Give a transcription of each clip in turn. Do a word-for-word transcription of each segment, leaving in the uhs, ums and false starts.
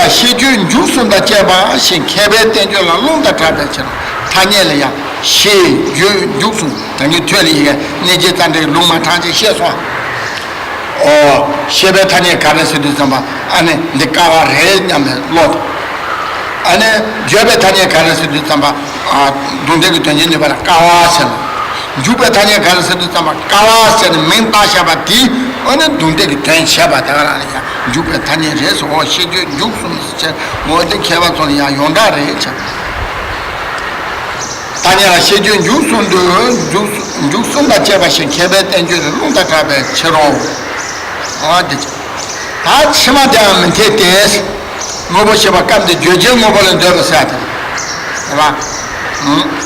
ལ་ཤེས་རྒྱུད་མཇུག་གསུམ་དང་བཅས་པ་ཞེས་མཁས་པའི་བསྟན་བཅོས་ལ་རླུང་དང་འཁྲིལ་བའི་ཕྱིར། ཐ་སྙད་ལ་ཡང་ཤེས་རྒྱུད་མཇུག་གསུམ། ད་ངས་ཐོས་ལ་ཡི་གེ་གནས་ཀྱི་རྩ་འགྲེལ་ལུང་མ་དྲངས་ཅིག་བཤད་སོང་། ཨོ། ཤེས་པའི་ཐ་སྙད་ག་རེ་ཟེར་དུས་ཙམ་པ་ཨ་ནི་འདི་ཀ་བ་རེད་སྙམ་པའི་བློ་དང་། ཨ་ནི་བརྗོད་པའི་ཐ་སྙད་ག་རེ་ཟེར་དུས་ཙམ་པ་ཨ་རྡུང་རྡེག་གི་དོན་བྱེད་ནུས་པ་ལ་ཀ་བ་ཟེར་ལ། འཇུག་པའི་ཐ་སྙད་ག་རེ་ཟེར་དུས་ཙམ་པ་ཀ་བ་ཟེར་ནས་མིང་བཏགས་བཞག་པ་དེ་ཨ་ནི་རྡུང་རྡེག་གི་དོན་བྱེད་པ་དེ་ག་རང་ལ་ཡང་འཇུག་པའི་ཐ་སྙད་རེད་ཟེར། ཨོ་ཤེས་རྒྱུད་མཇུག་གསུམ་ཟེར་བྱས་ཨོ་དེ་མཁས་པ་ཚོ་ལ་ཡང་ཡོངས་གྲགས་རེད་བྱས། ཐ་སྙད་ལ་ཤེས་རྒྱུད་མཇུག་གསུམ་དུ་མཇུག་མཇུག་གསུམ་དང་བཅས་པ་ཞིག་མཁས་པའི་བསྟན་བཅོས་ལ་རླུང་དང་འཁྲིལ་བའི་ཕྱིར་རོ། ཨ་དེ་ད་ཕྱི་མ་དེའང་མི་འཐད་དེ། དངོས་པོ་ཞེས་པ་སྐབས་འདིར་བརྗོད་བྱའི་དངོས་པོ་ལ་འདོད་པའི་ས་དང་། རེད་པ། ཨང་།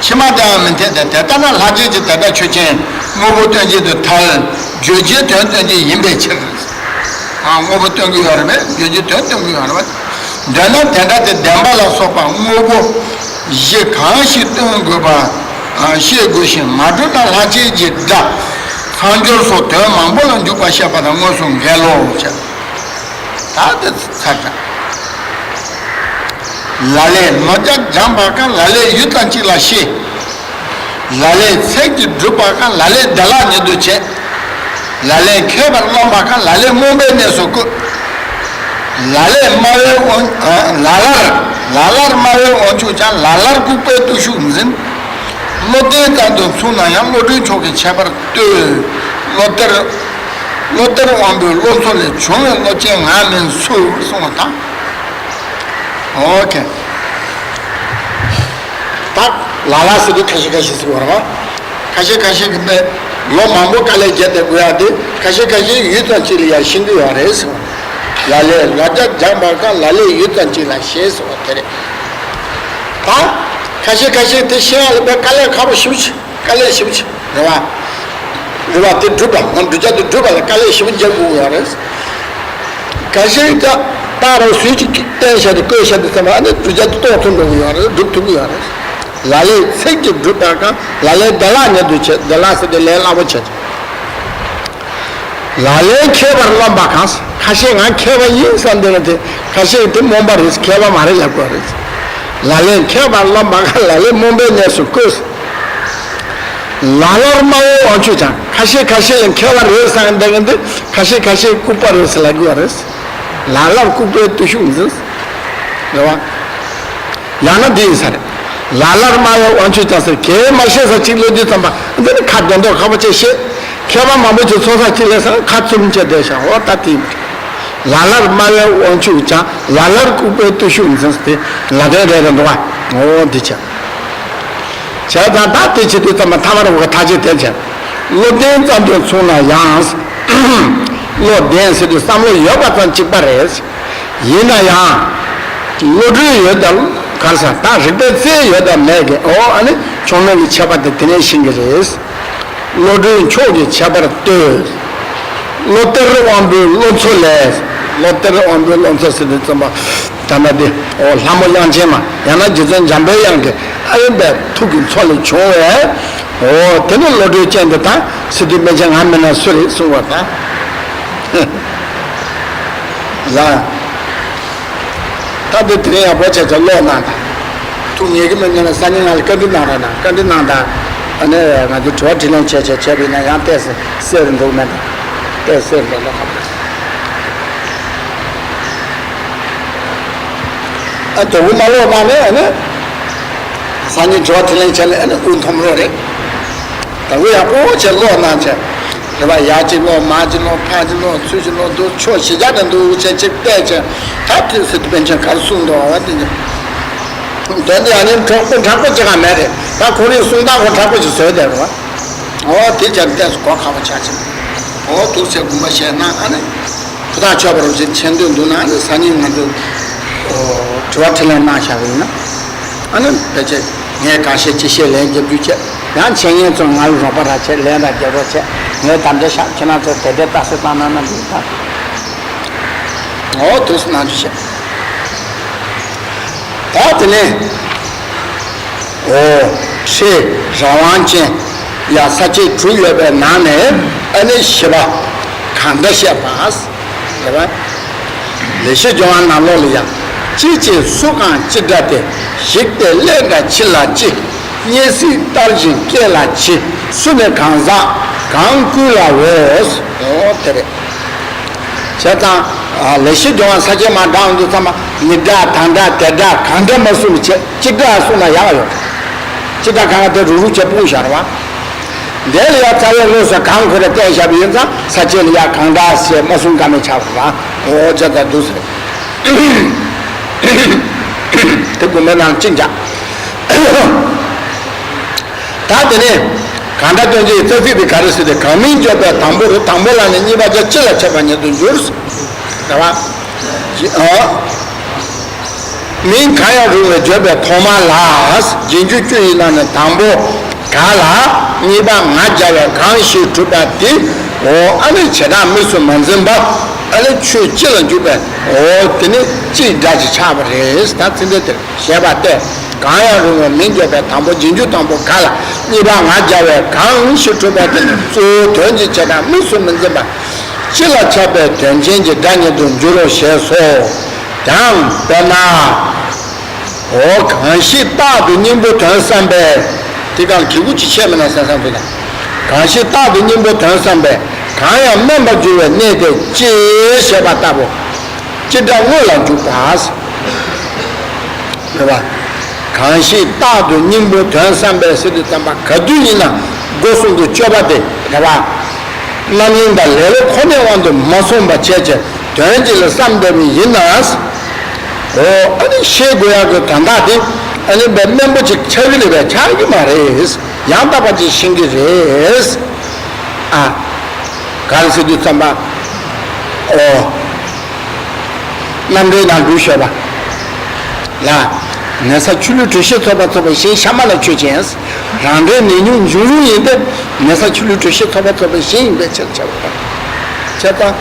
ཕྱི་མ་དེའང་མི་འཐད་དེ། དེ་ལྟ་ན་ལྷག་བཅས་ཀྱི་དེ་འདྲ་ཆོས་ཅན། དངོས་པོ་སྟོན་བྱེད་དུ་ཐལ། བརྗོད་བྱའི་དོན་སྟོན་བྱེད་ཡིན་པའི་ཕྱིར། ཨ་དངོས་པོ་སྟོན་གྱི་ཡོད་རེད་པས། བརྗོད་བྱའི་དོན་སྟོན་གྱི་ཡོད་རེད་པས། འདོད་ན་དེ་འདྲ་སྟེ་བདེན་པ་ལ་སོགས་པ་དངོས་པོ་གཞི་གང་ཞིག་སྟོན་དགོས་པ་ཤེས་དགོས་ཤིང་། མ་གྲུབ་ན་ལྷག་བཅས་ཀྱི་སྒྲ་མཚམས་སྦྱོར་སོགས་དོན་མང་པོ་ལ་འཇུག་པ་བཤད་པ་དང་དངོས་སུ་འགལ་ལོ་ཞེས། ད་དེ་ཚར་ད། ལ་ལས་ལོ་བརྒྱ་འགྱངས་པ་གང་། ལ་ལས་ཡུད་ཙམ་གཅིག་ལ་ཤེས། ལ་ལས་ཚིག་གིས་སྒྲུབ་པ་གང་། ལ་ལས་བདེ་བླག་ཉིད་དུ་བྱེད། ལ་ལས་མཁས་པར་རློམ་པ་གང་། ལ་ལས་རྨོངས་པའི་གནས་སུ་བཀོད། ལ་ལས་སྨྲ་བའི་དབང་། ལ་ལར། ལ་ལར་སྨྲ་བའི་དབང་ཕྱུག་ཀྱང་། ལ་ལར་ལྐུགས་པའི་བརྟུལ་ཞུགས་འཛིན། བློ་ལྡན་ཙམ་དུ་མཚུངས་ན་ཡང་། བློ་གྲོས་མཆོག་གི་ཁྱད་པར་ལྟོས། བློ་གཏེར། བློ་གཏེར་དབང་པོའི་བློ་མཚོ་ལས། བྱུང་བའི་བློ་ཅན་ང་མིན་སུ། གསུངས་པ་དང་། ཨོ་ཁེ། ད་ལ་ལ་ཟེར་དུས་ཁ་ཤས་ཁ་ཤས་ཟེར་བ་རེད་པ། ཁ་ཤས་ཁ་ཤས་ཀྱིས་དཔེ་ལོ་མང་པོ་དཀའ་ལས་བརྒྱབ་བསྡད་དགོས་ཡག་དེ་ཁ་ཤས་ཁ་ཤས་ཡུད་ཙམ་གཅིག་ལ་ཡང་ཤེས་ཀྱི་ཡོད་རེད་ཟེར་བ། ལ་ལས་ལོ་བརྒྱ་འགྱངས་པ་གང་། ལ་ལས་ཡུད་ཙམ་གཅིག་ལ་ཤེས་ཟེར་བ་དེ་རེད། ད་ཁ་ཤས་ཁ་ཤས་དེ་ཤེས་ཡག་ལ་དཔེ་དཀའ་ལས་ཁག་པོ་ཞེ་པོ་ཅིག་དཀའ་ལས་ཞེ་པོ་ཅིག་རེད་པ། རེད་པ། དེ་སྒྲུབ་པ་ང་བསྒྲུབ་བྱ་དེ་སྒྲུབ་པ་ལ་དཀའ་ལས་ཞེ་པོ་རྒྱག་དགོས་ཀྱི་ཡོད་རེད། ཁ་ཤས་ཀྱིས་རྟགས་རང་བཟོས་ཅིག་བསྟན་བཞག་དེ་བཀོད་བཞག་དེ་ཚང་མ་ཨ་ནི་བསྒྲུབ་བྱ་དེ་རྟོགས་ཐུབ་འགྲོ་གི་ཡོད་རེད། སྒྲུབ་ཐུབ་ཀྱི་ཡོད་རེད། ལ་ལས་ཚིག་གིས་སྒྲུབ་པ་གང་། ལ་ལས་བདེ་བླག་ཉིད་དུ་བྱེད། བདེ་བླག་ཟེར་དེ་ལས་སླ་པོ་བྱེད། ལ་ལས་མཁས་པར་རློམ་པ་གང་། ཁ་ཤས་ང་མཁས་པ་ཡིན་བསམ་བསྡད་པ་དེ་ཁ་ཤས་དེ་རྨོངས་པ་རེད། མཁས་པ་མ་རེད་ལབ་དགོས་རེད། ལ་ལས་མཁས་པར་རློམ་པ་གང་། ལ་ལས་རྨོངས་པའི་གནས་སུ་བཀོད། ལ་ལར་སྨྲ་བའི་དབང་ཕྱུག་ཀྱང་། ཁ་ཤས་ཁ་ཤས་ལ་མཁས་པ་རེད་བསམ་བསྡད་མཁན་དེ་ཁ་ཤས་ཁ་ཤས་ལྐུགས་པ་རེད་ཟེར་ལབ་དགོས་པ་རེད། ལ་ལར་ལྐུགས་པའི་བརྟུལ་ཞུགས་འཛིན། རེད་པ། ཡང་ན་འདི་ཡིན་ས་རེད། ལ་ལར་སྨྲ་བའི་དབང་ཕྱུག་ཀྱང་ཟེར་གལ་མ་ཤེས་ས་གཅིག་ལབ་དུས་ཙམ་པ་འདི་ནི་ཁ་བདེ་མདོག་ཁ་པོ་བྱས་བཤད། མཁས་པ་མང་པོ་ཅིག་ཚོགས་ས་གཅིག་སླེབས་ས་ཁ་བཙུམ་བྱས་བསྡད་ཤག་འོ་ད་དེ་ཡིན། ལ་ལར་སྨྲ་བའི་དབང་ཕྱུག་ཀྱང་། ལ་ལར་ལྐུགས་པའི་བརྟུལ་ཞུགས་འཛིན་ཟེར་དེ་ལ་དོན་རེད་རེད་འདུག་ག་འོ་འདི་བྱས། བྱས་ཙང་ད་དེ་བྱེད་དུས་ཙམ་པ་ཐ་མར་འོ་ག་ཐག་གཅོད་དེ་བྱས། བློ་ལྡན་ཙམ་དུ་མཚུངས་ན་ཡང་། བློ་ལྡན་ཟེར་དུས་བསམ་བློ་ཡོད་པ་ཙམ་གཅིག་པ་རེད། ཡིན་ན་ཡང་། བློ་གྲོས་ཡོད་དམ་ག་རེ་ཟེར། ད་རིག་པའི་རྩལ་ཡོད་དམ་མེད་ཀྱི་འོ་ཨ་ནི་ཆུང་མ་གི་ཁྱད་པར་དེ་དེ་ནས་ཤེས་ཀྱི་རེད། བློ་གྲོས་མཆོག་གི་ཁྱད་པར་ལྟོས། བློ་གཏེར་དབང་པོའི་བློ་མཚོ་ལས། བློ་གཏེར་དབང་པོའི་བློ་མཚོ་ཟེར་དུས་ཙམ་པ། ད་ལྟ་དེ་འོ་ལྷ་མོ་དབྱངས་ཅན་མ་ཡང་ན་རྗེ་བཙུན་འཇམ་པའི་དབྱངས་ཀྱི་ཨ་ཡིན་པའི་ཐུགས་ཀྱི་མཚོ་ལས་བྱུང་བས། འོ་དེ་ནི་བློ་གྲོས་ཅན་དེ་དང་སི་ཏུ་པཎ་ཆེན་ང་མིན་ན་སུ་རེད་གསུངས་པ་དང་། ལ། ད་འདི་དེ་རིང་ཡག་པོ་བྱས་ཚེ་ཀློག་གནང་དང་། ཐུགས་ཉེ་གི་མི་ཉན་ན་སང་ཉིན་ང་ལ་བཀའ་འདྲི་གནང་རོགས་གནང་། བཀའ་འདྲི་གནང་དང་། ཨ་ནི་ང་ཚོ་དྲི་བ་དྲིས་ལན་བྱས་བྱས་བྱས་པ་ཡིན་ན་ཡང་ཏོག་ཙམ་གསལ་རུ་འགྲོ་གི་མེད་དང་། ཏོག་ཙམ་གསལ་རུ་འགྲོ་ལོ་ཁ་པོ། ཨ་དོ་བོ་མ་ཀློག་གནང་ནས་ཨ་ནི། སང་ཉིན་དྲི་བ་དྲིས་ལན་བྱས་ནས་ཨ་ནི་དབུ་འཐོམ་རོགས་རེད། ད་དབུ་ཡག་པོ་བྱས་ཀློག་གནང་བྱས། རེད་པ། ཡར་གཅིག་ཀློག་མར་གཅིག་ཀློག་ཕར་གཅིག་ཀློག་ཚུར་གཅིག་ཀློག་འདུག་ཕྱོགས་བཞི་རྒྱ་ནས་འདུག་བྱས་གཅིག་བལྟས་བྱས། ད་དེ་སི་ཏུ་པཎ་ཆེན་ག་རེ་གསུངས་འདུག་བ་དེ་ནི། དོན་དེ་ཡང་ནི་གྲོགས་པོ་དྲག་པོ་ཅིག་ག་མེད་རེད། ད་ཁོ་རེའི་གསུང་སྟངས་ཁོ་དྲག་པོ་ཅིག་བཟོས་བསྡད་རེད་བ། འོ་དེ་ཅང་ཏོག་ཙམ་གོ་ཁག་པོ་ཆགས་ཕྱིན། འོ་འདུག་སེ་དགོངས་པ་བཞེས་གནང་ཨ་ནི། ཕུ་ཐག་ཆོད་པ་རུ་ཅིག་མཁྱེན་འདོད་འདུག་ན་ཨ་ནི་སང་ཉིན་ང་ཚོས་དྲི་བ་དྲིས་ལན་གནང་བཞག་པ་ཡིན་ན། ཨ་ནི་ཕལ་ཆེར་ངས་གང་ཤེས་ཅི་ཤེས་ལན་རྒྱབ་རྒྱུ་བྱས། ཡང་འཆད་ཉན་ཚོ་ང་ལ་རོགས་པ་ར་བྱས་ལན་ར་རྒྱབ་རོགས་བྱས། ངས་དམ་བཅའ་བཞག་ཁྱེད་རང་ཚོ་དེ་འདྲའི་ལྟ་ཚུལ་བཏང་གནང་ན་འདུག་ད། འོ་འདུག་སེ་གནང་རྒྱུ་བྱས། ད་དེ་ནས། འོ། ཧྲཱི་རང་དབང་ཅན། ཡ་ས་བཅད་དྲུག་ཡོད་པའི་ནང་ནས་ཨ་ནི་བཞི་པ། གང་འདྲ་བཤད་པ། རེད་པ། ལེགས་བཤད་ལྗོན་དབང་ནང་ལོགས་ལ་ཡང་། ཅི་བྱེད་སུ་གང་ཅི་འདྲ་སྟེ། ཞིག་སྟེ་སླད་འདྲ་ཕྱི་ལ་ཅི། སྙེད་སྲིད་ལྟར་བཞིན་སྐྱེ་ལ་འཆི། སུ་ནི་གང་ཟག་གང་ཀུན་ལའོ། འོ་དེ་རེད། བྱས་ཙང་། ལེགས་བཤད་ལྗོན་དབང་ས་བཅད་མར་བགྲང་དུས་ཙམ་པ། ཉིད་འདྲ་དང་འདྲ་དེ་འདྲ་གང་འདྲ་མ་གསུངས་པ་བྱས། ཅི་འདྲ་གསུངས་ན་ཡག་ཡོད། ཅི་འདྲ་གང་འདྲ་དེ་རུག་རུག་བྱས་སྤུངས་བཞག་རེད་བ། དེ་ལ་ཡང་རྩ་བའི་དངོས་སུ་གང་ཁོ་རེ་བསྟན་བཞག་པ་ཡིན་ཙང་ས་བཅད་ལ་ཡང་གང་འདྲ་ཞེས་མ་གསུང་ཀ་མེད་ཆགས་པ་རེད་བ། འོ་བྱས་ཙང་འདུག་ཟེར། དེ་དགོངས་པའི་ནང་གཅིག་འཇགས། ད་དེ་ནས་གང་འདྲ་སྟོན་ཅིག་རྩ་ཚིག་དེ་ག་རེ་ཟེར་ཏེ། གང་མིང་བརྗོད་པའི་དང་པོ་རེད། དང་པོ་ལ་ནི་གཉིས་པ་བརྗོད། སྤྱི་ལ་ཆགས་པ་ཉིད་དུ་འགྱུར། རེད་བ། མིང་གང་ཡང་རུང་བའི་བརྗོད་པའི་ཐོག་མ་ལ། རྗེས་འཇུག་བཅུ་ཡི་ནང་ནས་དང་པོ་ག་ལ། གཉིས་པ་ང་རྒྱལ་བའི་གང་ཞིག་གྲུབ་པ་དེ། འོ་ཨ་ནི་བྱེ་བྲག་དམིགས་སུ་མ་འཛིན་པ། ཨ་ནི་ཆོས་སྤྱི་ལ་འཇུག་པའི། འོ་དེ་ནི་སྤྱིའི་སྒྲ་ཞིག་ཆགས་པ་རེད། ད་ཚིག་མཛོད་དེར་ཞེས་པ་སྟེ། གང་ཡང་རུང་བའི་མིང་བརྗོད་པའི་དང་པོ་རྗེས་འཇུག་དང་པོ་ག་ལ། གཉིས་པ་ང་རྒྱལ་བའི་གང་ཞིག་གྲུབ་པ་དེ་ནི་གཙོ་བོ་དོན་གྱི་བྱེ་བྲག་དམིགས་སུ་མི་འཛིན་པ། སྤྱི་ལ་ཆགས་པའི་དོན་ཅན་གྱི་སྒྲ་ཉིད་དུ་འགྱུར་རོ་ཞེས་སོ། ཡང་དཔེར་ན། འོ་གང་ཞིག་རྟག་ཏུ་སྙིང་པོ་དོན་བསམ་པས། དེ་གང་གི་གུ་ཅི་ཆད་མེད་ན་སེམས་སང་དུ་ན། གང་ཞིག་རྟག་ཏུ་སྙིང་པོ་དོན་བསམ་པས། གང་ཡང་དམན་པར་འགྱུར་བའི་གནས་དེ་ཅི། ཞེས་པ་ལྟ་བུ། སྤྱི་སྒྲ་དངོས་ལ་འཇུག་པ། རེད་བ། གང་ཞིག་རྟག་ཏུ་སྙིང་པོ་དོན་བསམ་པས་ཟེར་དུས་ཙམ་པ་ག་དུས་ཡིན་ན་སྒོ་གསུམ་དུ་སྤྱོད་པ་དེ་རེད་བ། རྣམ་གཡེང་དང་ལེ་ལོ་ཁོ་ནའི་དབང་དུ་མ་སོང་བ་བྱས་བྱས་དོན་གཅིག་ལ་བསམ་བསྡད་པ་ཡིན་ན། འོ་ཨ་ནི་ཤེས་དགོས་ཡག་གི་དོན་དག་དེ་ཨ་ནི་དཔེ་དམན་པོ་ཅིག་ཆགས་ཀྱི་རེད་པས། ཆགས་ཀྱི་མ་རེད། ཡང་དག་པ་ཅིག་ཤེས་ཀྱི་རེད། ཨ། ག་རེ་ཟེར་དུས་ཙམ་པ། འོ། རྣམ་འགྲེལ་ནང་འགྲུལ་ཤོད་པ། ལ། ནད་ས་ཆུ་ལུད་དྲོད་གཤེར་ཚོགས་པ་ཚོགས་པའི་ཞིང་ཤ་མ་ལ་ཆོས་ཅན། རང་འབྲས་ནད་ཉུང་འབྱུང་རུང་ཡིན་ཏེ། ནད་ས་ཆུ་ལུད་དྲོད་གཤེར་ཚོགས་པ་ཚོགས་པའི་ཞིང་ཡིན་པའི་ཕྱིར་བྱ་བ་དང་། བྱས་ཙང་།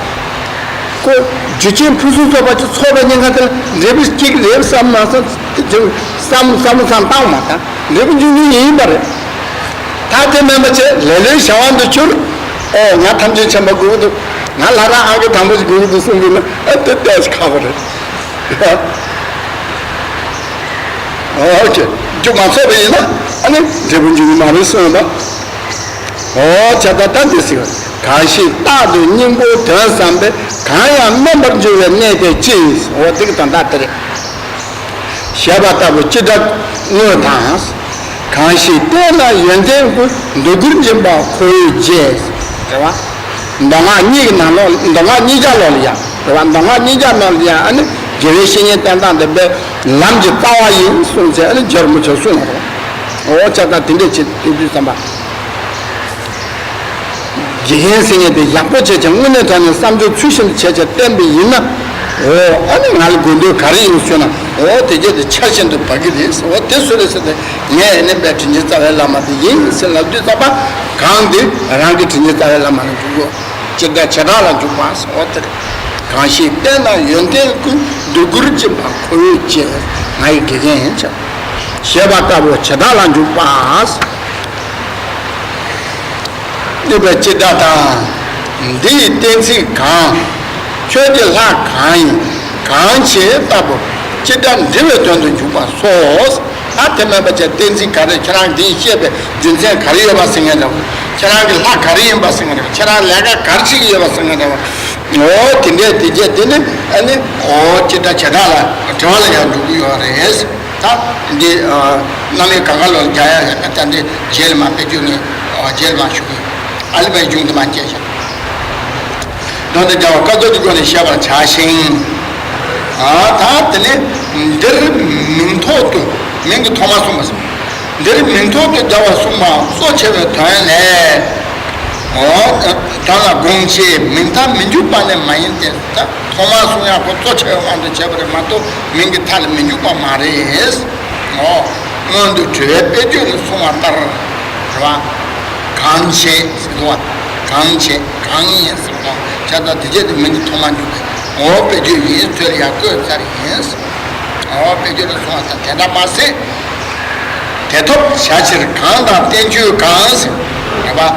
ཁོ། རྒྱུ་རྐྱེན་ཕུན་སུམ་ཚོགས་པ་ཅིག་ཚོགས་པའི་ཉེན་ཁ་དེ་ལ་འབྲས་བུ་གཅིག་རེད་བསམ་མ་བསམ། དེ་བྱུང་བསམ་བསམ་བློ་བསམ་བཏང་མ་བཏང་འབྲས་བུ་འབྱུང་རྒྱུ་ཡིན་པ་རེད། ད་དེ་མིན་པ་བྱས་ལེ་ལོའི་བྱ་བ་འདི་འཁྱུར། ཨོ་ང་ཐམས་ཅད་མཁྱེན་པ་དགོས་ཀྱི་འདུག་ང་ལྷ་རབ་ཨང་ཀི་དང་པོ་ཞིག་དགོས་ཀྱི་འདུག་གསུང་གི་ན་ཨ་དེ་ལྟས་ཁག་པོ་རེད། ཨོ་ཁེ། རྒྱུ་མ་ཚོགས་པ་ཡིན་ན་ཨ་ནི་འབྲས་བུ་འབྱུང་གི་མ་རེད་གསུངས་པ། ཨོ་བྱས་ད་ལྟ་འདི་ཟེར་བ། གང་ཞིག་རྟག་ཏུ་སྙིང་པོ་དོན་བསམ་པས། གང་ཡང་དམན་པར་འགྱུར་བའི་གནས་དེ་ཅི། ཨོ་འདི་གི་དོན་དག་དེ་རེད། ཞེས་པ་ལྟ་བུ་སྤྱི་སྒྲ་དངོས་དང་། གང་ཞིག་བསྟན་ན་ཡོན་ཏན་ཀུན། འདོད་དགུར་འབྱིན་པ་ཁོ་བོས་བྱས། རེད་བ། མདོ་སྔགས་གཉིས་ཀྱི་ནང་ལོགས་མདོ་སྔགས་གཉིས་ཆ་ལོགས་ལ་ཡང་རེད་བ། མདོ་སྔགས་གཉིས་ཆ་ནང་ལ་ཡང་ཨ་ནི་དགེ་བའི་བཤེས་གཉེན་བསྟེན་སྟངས་དེ་པས་ལམ་གྱི་རྩ་བ་ཡིན་གསུངས་ཚེ་ཨ་ནི་རྗེ་རིན་པོ་ཆེས་གསུངས་པ་རེད། འོ་ཅག་ད་དེ་འདྲས་བྱེད་དུས་ཙམ་པ། དགེ་རྒན་ཟེར་མཁན་དེ་ཡག་པོ་བྱས་ཀྱང་དངོས་གནས་དྲང་གནས་བསམ་སྦྱོར་ཚུལ་བཞིན་དུ་བྱས་ཀྱང་བསྟན་པ་ཡིན་ན། འོ་ཨ་ནི་ང་ལ་དགོས་འདོད་ག་རེ་ཡིན་ཞུས་ན། འོ་དེ་རྗེས་དེ་ཆ་བཞིན་དུ་འབབ་ཀྱི་རེད། འོ་དེ་སུ་རེད་ཟེར་ཏེ་ངས་ཨ་ནི་པའི་དྲིན་ཅན་རྩ་བའི་བླ་མ་དེ་ཡིན་ཟེར་ལབ་དུས་ཙམ་པ། གང་དེ་རང་གི་དྲིན་ཅན་རྩ་བའི་བླ་མ་ལ་འཇུག་དགོས། སྤྱི་སྒྲ་བྱེ་བྲག་ལ་འཇུག་པ། འོ་དེ་རེད། གང་ཞིག་བསྟན་ན་ཡོན་ཏན་ཀུན། འདོད་དགུར་འབྱིན་པ་ཁོ་བོས་བྱས། ང་ཡི་དགེ་རྒན་ཡིན་ཅེས། ཞེས་པ་ལྟ་བུ་བྱེ་བྲག་ལ་འཇུག་པ། སྡུད་པའི་སྤྱི་སྒྲ་དང་། འདི་ཡི་གཏན་ཚིགས་གང་། ཁྱོད་ཀྱི་ལྷ་གང་ཡིན། གང་བྱེད་ལྟ་བུ་སྤྱི་སྒྲ་འབྲི་བའི་དོན་དུ་འཇུག་པ་སོ། ད་དེ་མིན་པ་བྱས་གཏན་ཚིགས་ག་རེ། ཁྱེད་རང་འདི་བཤད་པའི་རྒྱུ་མཚན་ག་རེ་ཡོད་པ་ཟེར་མཁན་འདྲ་བོ། ཁྱེད་རང་གི་ལྷ་ག་རེ་ཡིན་པ་ཟེར་མཁན་འདྲ་བོ། ཁྱེད་རང་ལས་ཀ་ག་རེ་བྱེད་ཀྱི་ཡོད་པ་ཟེར་མཁན་འདྲ་བོ། འོ་དེ་འདྲས་དེ་རྗེས་དེ་ནི་ཨ་ནི་འོ་སྤྱི་སྒྲ་བྱེ་བྲག་ལ་འགྲེལ་བ་ལ་ཡང་འགྲོ་གི་ཡོད་རེད། ད་འདི་རྣམ་དབྱེ་གང་ག་ལོ་རྒྱག་ཡ་ཡོད་ན་ད་འདི་རྗེས་ལ་མ་དཔེ་བརྗོད་ནས་རྗེས་ལ་མ་ཞུ་གི་ཨ་ལི་བའི་གཞུང་དུ་མ་སྐྱེས་ཤག་མདོ་འདི་རྒྱལ་བ་སྐབས་ཐོབ་ཀྱི་སྒོ་ནས་བཤད་པར་བྱ་ཞིང་། ཨ་ད་དེ་ནས་འདིར་མིང་ཐོག་ཏུ་མིང་གི་ཐོག་མ་གསུངས་པ་ཟེར། འདིར་མིང་ཐོག་ཏུ་རྒྱལ་བ་གསུངས་པའང་གཙོ་ཆེ་བའི་དོན་ལས། འོ། དོན་ལ་དགོངས་ཆེ་མིང་མཐའ་མི་འཇུག་པ་ནི་མ་ཡིན་ཏེ། ད་ཐོག་མར་གསུང་ཡག་པོ་གཙོ་ཆེ་བའི་དབང་དུ་བྱས་པ་རེད་མ་གཏོགས་མིང་གི་མཐའ་ལ་མི་འཇུག་པ་མ་རེད། འོ། སྔོན་དུ་དྲི་བའི་དཔེ་བརྗོད་ལ་གསུངས་པ་ལྟར། རེད་བ། གང་བྱེད་ཟེར་བ། གང་བྱེད་གང་ཡིན་ཟེར་བ། བྱས་ཙང་དེ་རྗེས་དེ་མིང་གི་ཐོག་མ་འཇུག་པས། འོ་དཔེ་བརྗོད་ཡིན་ཚུལ་ཡང་བཀོད་ཚར་ཡིན། འོ་དཔེ་བརྗོད་ལ་གསུངས་པ་ལྟར་དེ་འདྲ་མ་ཟད། དེ་ཐོབ་བྱ་ཕྱིར་གང་དང་བསྟན་བཅོས་གང་ཟེར། རེད་པ།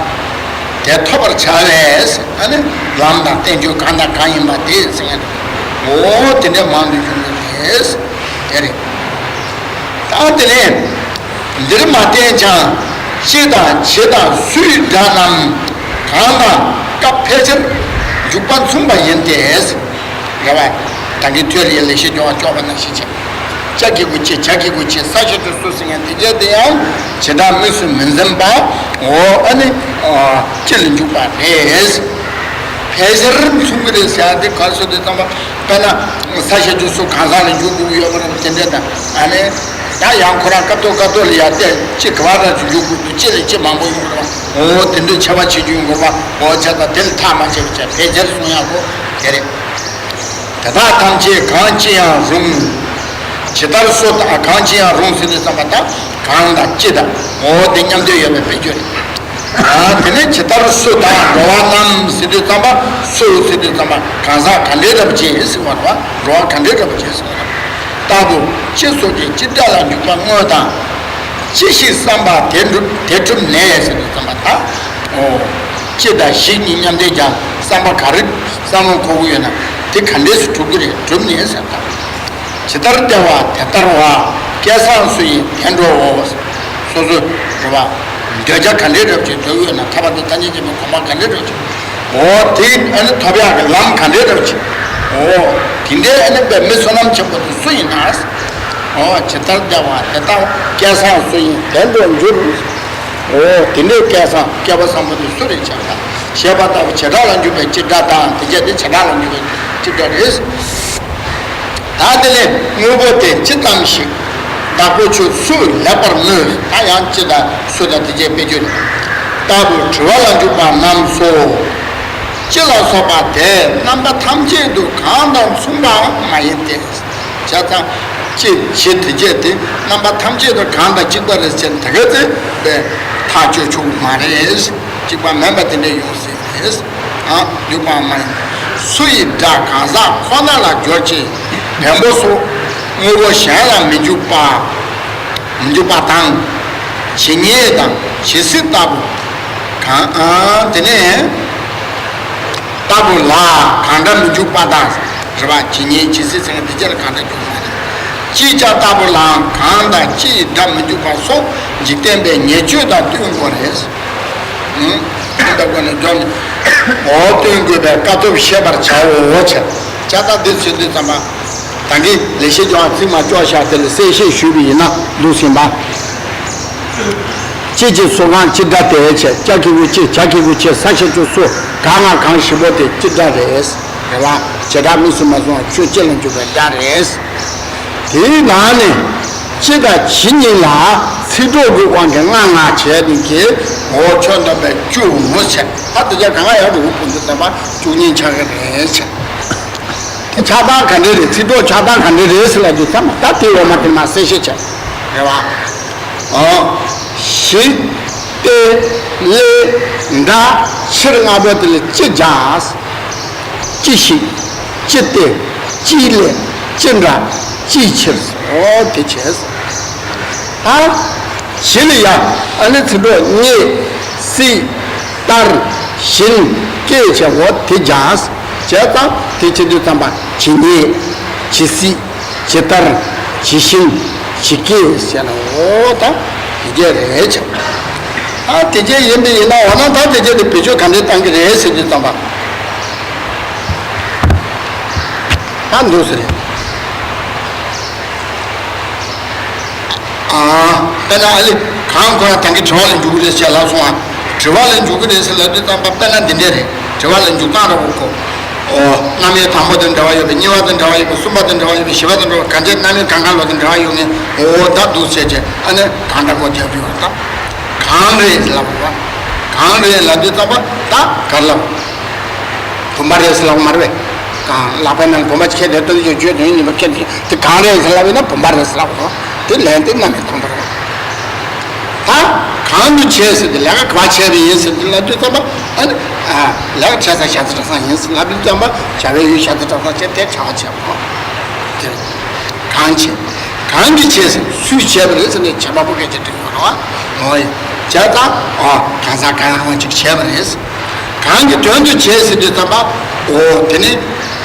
དེ་ཐོབ་པར་བྱ་བས་ཨ་ནི་ལམ་དང་བསྟན་བཅོས་གང་དང་གང་ཡིན་པ་དེ་ཟེར་ངེས་འདུག་འོ་ དེ་འདྲ་མང་དུ་ཡོང་གི་རེད། དེ་རེད། ད་དེ་ནས་འདིར་མ་བསྟན་ཀྱང་། ཅི་དང་ཇི་དང་སུའི་སྒྲ་རྣམས། གང་དང་སྐབས་ཕལ་ཆེར་འཇུག་པ་མཚུངས་པ་ཡིན་ཏེ། རེད་བ། ད་གིན་ཐོས་རེད། ལེགས་བཤད་ལྗོན་དབང་སྐྱོར་བ་ནང་བཞིན་བྱས། ཅ་གི་གུ་ཅི། ཇ་གི་གུ་ཇི། ས་ཞབས་ཀྱུ་སུ་ཟེར་མཁན་དེ་གྱད་དེ་ཡང་བྱེ་བྲག་དམིགས་སུ་མི་འཛིན་པ། འོ་ཨ་ནི། ཨ། ཅི་ལ་འཇུག་པ་རེད། ཕལ་ཆེར་མཚུངས་ཀྱི་རེད་ཟེར་ཡ་དེ་ག་རེ་ཟེར་དུས་ཙམ་པ། དཔེར་ན་ས་ཞབས་ཀྱུ་སུ་གང་ཟག་ལ་འཇུག་དགོས་ཀྱི་ཡོད་པ་རེད། དེ་འདྲ་དང་། ཨ་ནི་ད་ཡང་ཁོ་རང་ཀ་ཏོ་ཀ་ཏོ་ལ་ཡ་བལྟས། ཅི་ག་བ་རང་ཅིག་འཇུག་དགོས་འདུག་ཅི་ལ་ཅི་མང་པོ་ཡོང་གི་རེད་བ། འོ་དེ་འདྲ་ཁྱབ་པ་བྱེད་རྒྱུ་ཡོང་གི་རེད་བ། འོ་བྱས་ཙང་དེ་ལ་ཐག་མ་ཆོད་པ་བྱས། ཕལ་ཆེར་གསུང་ཡག་གོ་དེ་རེད། དེ་དག་ཐམས་ཅད་གང་ཅི་ཡང་རུང་། ཇི་ལྟར་སུ་དང་། གང་ཅི་ཡང་རུང་ཟེར་དུས་ཙམ་པ། ད་གང་དང་ཅི་དང་། འོ་དེ་མཉམ་དུ་ཡོད་པའི་དཔེ་བརྗོད་རེད། ཨ། དེ་ནས་ཇི་ལྟར་སུ་དང་འགྲོ་བ་རྣམས་ཟེར་དུས་ཙམ་པ། སུ་ཟེར་དུས་ཙམ་པ་གང་ཟག་ག་འདྲའི་འདྲ་པོ་ཅིག་ཟེར་བ་རེད་བ། འགྲོ་བ་ག་འདྲའི་འདྲ་པོ་ཅིག་ཟེར་བ་རེད། ལྟ་བུ་ཅི་སོགས་ཀྱི་སྤྱི་སྒྲ་ལ་འཇུག་པ་དངོས་དང་། ཅི་ཞིག་བསམ་པ་དེ་འགྲུབ་དེ་གྲུབ་ནས་ཟེར་དུས་ཙམ་པ། ད། འོ། ཅི་དང་ཞིག་གཉིས་མཉམ་དེ་ཀྱང་བསམ་པ་ག་རེ་བསམ་བློ་འཁོར་གྱི་ཡོད་ན་དེ་ག་འདྲས་སུ་གྲུབ་ཀྱི་རེད། གྲུབ་ནས་ཟེར་ད། ཇི་ལྟར་བདེ་བ་དེ་ལྟར་བ། སྐལ་བཟང་སུ་ཡིན་དེ་འགྲོའོ། སོ་སོ་རེད་བ། འདོད་ཆགས་ག་འདྲའི་རབ་ཅིག་འདོད་ཡོད་ན། ཐར་པ་དང་ཐམས་ཅད་མཁྱེན་པའི་གོ་འཕང་ག་འདྲའི་རབ་ཅིག་འོ་དེ་ཨ་ནི་ཐོབ་ཡག་གི་ལམ་ག་འདྲའི་རབ་ཅིག་འོ་དེ་འདྲའི་ཨ་ནི་པའི་མི་བསོད་ནམས་ཆེན་པོ་དེ་སུ་ཡིན་ན། འོ་ཇི་ལྟར་བདེ་བ་དེ་ལྟར་སྐལ་བཟང་སུ་ཡིན་དེ་འགྲོ་འགྱུར། འོ་དེ་འདྲའི་སྐལ་བཟང་སྐལ་པ་བཟང་པོ་དེ་སུ་རེད་ཅག་ད་ཞེས་པ་ལྟ་བུ་བྱེ་བྲག་ལ་འཇུག་པའི་སྤྱི་སྒྲ་དང་། དེ་གྱད་དེ་བྱེ་བྲག་ལ་འཇུག་པའི་སྤྱི་སྒྲ་རེད། ད་དེ་ལས་དངོས་པོ་དེ་ཇི་ཙམ་ཞིག་བདག་པོ་ཁྱོད་སུས་ལེགས་པར་མནོས། ད་ཡང་ཅི་དང་སུ་དང་དེ་གྱད་དཔེ་བརྗོད་ལྟ་བུ་དྲི་བ་ལ་འཇུག་པ་རྣམས་སོ། ཅི་ལ་སོགས་པ་དེ་རྣམ་པ་ཐམས་ཅད་དུ་གང་དང་མཚུངས་པ་མ་ཡིན་ཏེ། བྱས་ཙང་ཅི་ཇི་དེ་གྱད་དེ་རྣམ་པ་ཐམས་ཅད་དུ་གང་དང་གཅིག་པ་རེད་ཟེར་ན་དེ་ག་ཚོད་པའི་ཐག་གཅོད་ཆོག་གི་མ་རེད། གཅིག་པ་མིན་པ་དེ་འདྲ་ཡོང་སྲིད་རེད། ཨ། འཇུག་པ་མ་ཡིན། སུ་ཡི་སྒྲ་གང་ཟག་ཁོ་ན་ལ་སྦྱོར་ཅིང་བེམ་པོ་སོགས་དངོས་པོ་གཞན་ལ་མི་འཇུག་པ། མི་འཇུག་པ་དང་། ཇི་སྙེད་དང་ཇི་སྲིད་ལྟ་བུ་གང་། ཨ། དེ་ནས་ལྟ་བུ་ལ་གང་འདྲ་མི་འཇུག་པ་དང་། རེད་བ། ཇི་སྙེད་ཇི་སྲིད་ཟེར་མཁན་དེ་གྱད་ལ་གང་འདྲ་འཇུག་པ་རེད། ཅིའི་ཕྱིར་ལྟ་བུ་ལའང་གང་དང་ཅི་ཡི་སྒྲ་མི་འཇུག་པ་སོགས་འཇིག་རྟེན་པའི་ཉེས་སྤྱོད་དང་བསྟུན་དགོས་རེད། ཨང་། ད་གོ་ནས་འཇོག་ནས། འོ་བསྟུན་དགོས་པའི་དཀའ་ཐུབ་ཤེས་པར་བྱའོ་ཟེར། ཇ་ད་འདི་ཚོད་འདི་ཙམ་པ། ད་གིན་ལེགས་བཤད་ལྗོན་དབང་ཚིག་མ་ལྕོགས་བཞག་དེ་ལ་གསལ་བཤད་ཞུས་པ་ཡིན་ན་འདུག་ཟིན་པ། ཅི་ཇི་སོགས་གང་སྤྱི་སྒྲ་སྟེ་བྱས། ཅ་གི་གུ་ཅི། ཇ་གི་གུ་ཇི། ས་ཞབས་ཀྱུ་སུ། ག་ང་གང་བཞི་པོ་དེ་སྤྱི་སྒྲ་རེད། རེད་བ། བྱེ་བྲག་དམིགས་སུ་མ་སོང་བ་ཆོས་ཅི་ལ་འཇུག་པའི་སྒྲ་རེད། དེའི་ནང་ནས་ཅི་དང་ཇི་གཉིས་ལ་ཚིག་གྲོགས་ཀྱི་དབང་གིས་ལྔ་ལྔ་བྱས་ནས་ཀྱི་འོ་ཆོས་སྟོན་པའི་བཅུ་འོ་བྱས། ད་དེ་ཆ་གང་ག་ཡག་ཏུ་འོ་ཕུན་སུམ་ཚོགས་པ་བཅུ་གཉིས་ཆགས་ཀྱི་རེད་བྱས། དེ་ཆགས་སྟངས་ག་འདྲ་རེད། ཚིག་གྲོགས་ཆགས་སྟངས་ག་འདྲ་རེད་ཟེར་ལབ་དུས་ཙམ་པ། ད་དེ་འོ་མ་དེ་མ་གསལ་བཤད་བྱས། རེད་བ། ཨོ། ཞི། སྟེ། ལེ། འདྲ། ཕྱིར་ལྔ་པོ་དེ་ལ་ཅི་སྦྱར། ཅི་ཞིག་ཅི་སྟེ། ཅིའི་སླད། ཅི་འདྲ། ཅིའི་ཕྱིར། ཨོ་དེ་བྱས། ཨ། ཞི་ལ་ཡ། ཨ་ནི་ཚིག་གྲོགས་སྙེད། སྲིད། ལྟར། བཞིན། སྐྱེ་བྱས་འོ་དེ་སྦྱར། བྱས་ཙང་དེ་བྱེད་དུས་ཙམ་པ་ཇི་སྙེད། ཇི་སྲིད། ཇི་ལྟར། ཇི་བཞིན། ཇི་སྐྱེ་ཟེར་ན་འོ་ད་དེ་གྱད་རེད་བྱ། ཨ་དེ་གྱད་ཡིན་པ་ཡིན་ན་འོ་ན་ད་དེ་གྱད་དེ་བེད་སྤྱོད་ག་འདྲས་གཏང་གི་རེད་ཟེར་དུས་ཙམ་པ། ད་འདུག་ཟེར་རེད། ཨ། དཔེར་ན་ཨ་ལེ། གང་ཁོ་རང་ད་གིན་དྲི་བ་ལ་འཇུག་གི་རེད་ཟེར་ལབ་སོང་ཨ། དྲི་བ་ལ་འཇུག་གི་རེད་ཟེར་ལབ་དུས་ཙམ་པ་དཔེར་ན་འདི་འདྲས་རེད། དྲི་བ་ལ་འཇུག་སྟངས་ར་བོ་ཁོ། ཨོ། རྣམ་དབྱེ་དང་པོ་དང་འབྲེལ་བ་ཡོད་པའི། གཉིས་པ་དང་འབྲེལ་བ་ཡོད་པའི། གསུམ་པ་དང་འབྲེལ་བ་ཡོད་པའི། བཞི་པ་དང་འབྲེལ་བ། ག་འདྲས་རྣམ་དབྱེ་གང་གང་ལོག་དང་འབྲེལ་བ་ཡོད་ངེས། ཨོ་ད་འདུག་ཟེར་བྱས་ཨ་ནི་གང་འདྲ་གོ་རྒྱབ་ཡོད་ད། གང་རེད་ལབ་པ། གང་རེད་ལབ་དུས་ཙམ་པ་ད་ག་རེ་ལབ། བུམ་པ་རེད་ཟེར་ལབ་མ་རེད་པས། གང་ལག་པའི་ནང་བུམ་པ་ཅིག་ཁྱེར་ཏེ་སྟོན་རྒྱུ་བརྗོད་དོན་ཡིན་པ་ཁྱེར་ཏེ་དེ་གང་རེད་ཟེར་ལབ་ཡིན་ན་བུམ་པ་རེད་ཟེར་ལབ་དགོས། དེ་ལན་དེ་རྣམ་པའི་དང་པོ་རེད། ད་གང་དུ་བྱས་ཟེར་ཏེ་ལས་ཀ་ག་བ་བྱས་པ་ཡིན་ཟེར་ཏེ་ལབ་དུས་ཙམ་པ་ཨ་ནི་ལས་ཀ་བྱས་ས་བྱ་ཚིག་གྲྭ་ཚང་ཡིན་ཟེར་ལབ་དུས་ཙམ་པ་བྱ་བའི་ཡུལ་བྱ་ཚིག་གྲྭ་ཚང་བྱས་དེ་བྱ་བ་བྱས་པ་དེ་རེད། གང་བྱས། གང་གིས་བྱས་ཟེར་སུས་བྱས་པ་རེད་ཟེར་ནས་བྱས་པ་པོ་སྐད་ཆ་དྲིས་ཡོང་བ་འོ་ཡ། བྱས་ཙང་ཨ་གང་ཟག་གང་རུང་ཅིག་བྱས་པ་རེད། གང་གི་དོན་དུ་བྱས་ཟེར་དུས་ཙམ་པ་འོ་དེ་ནི་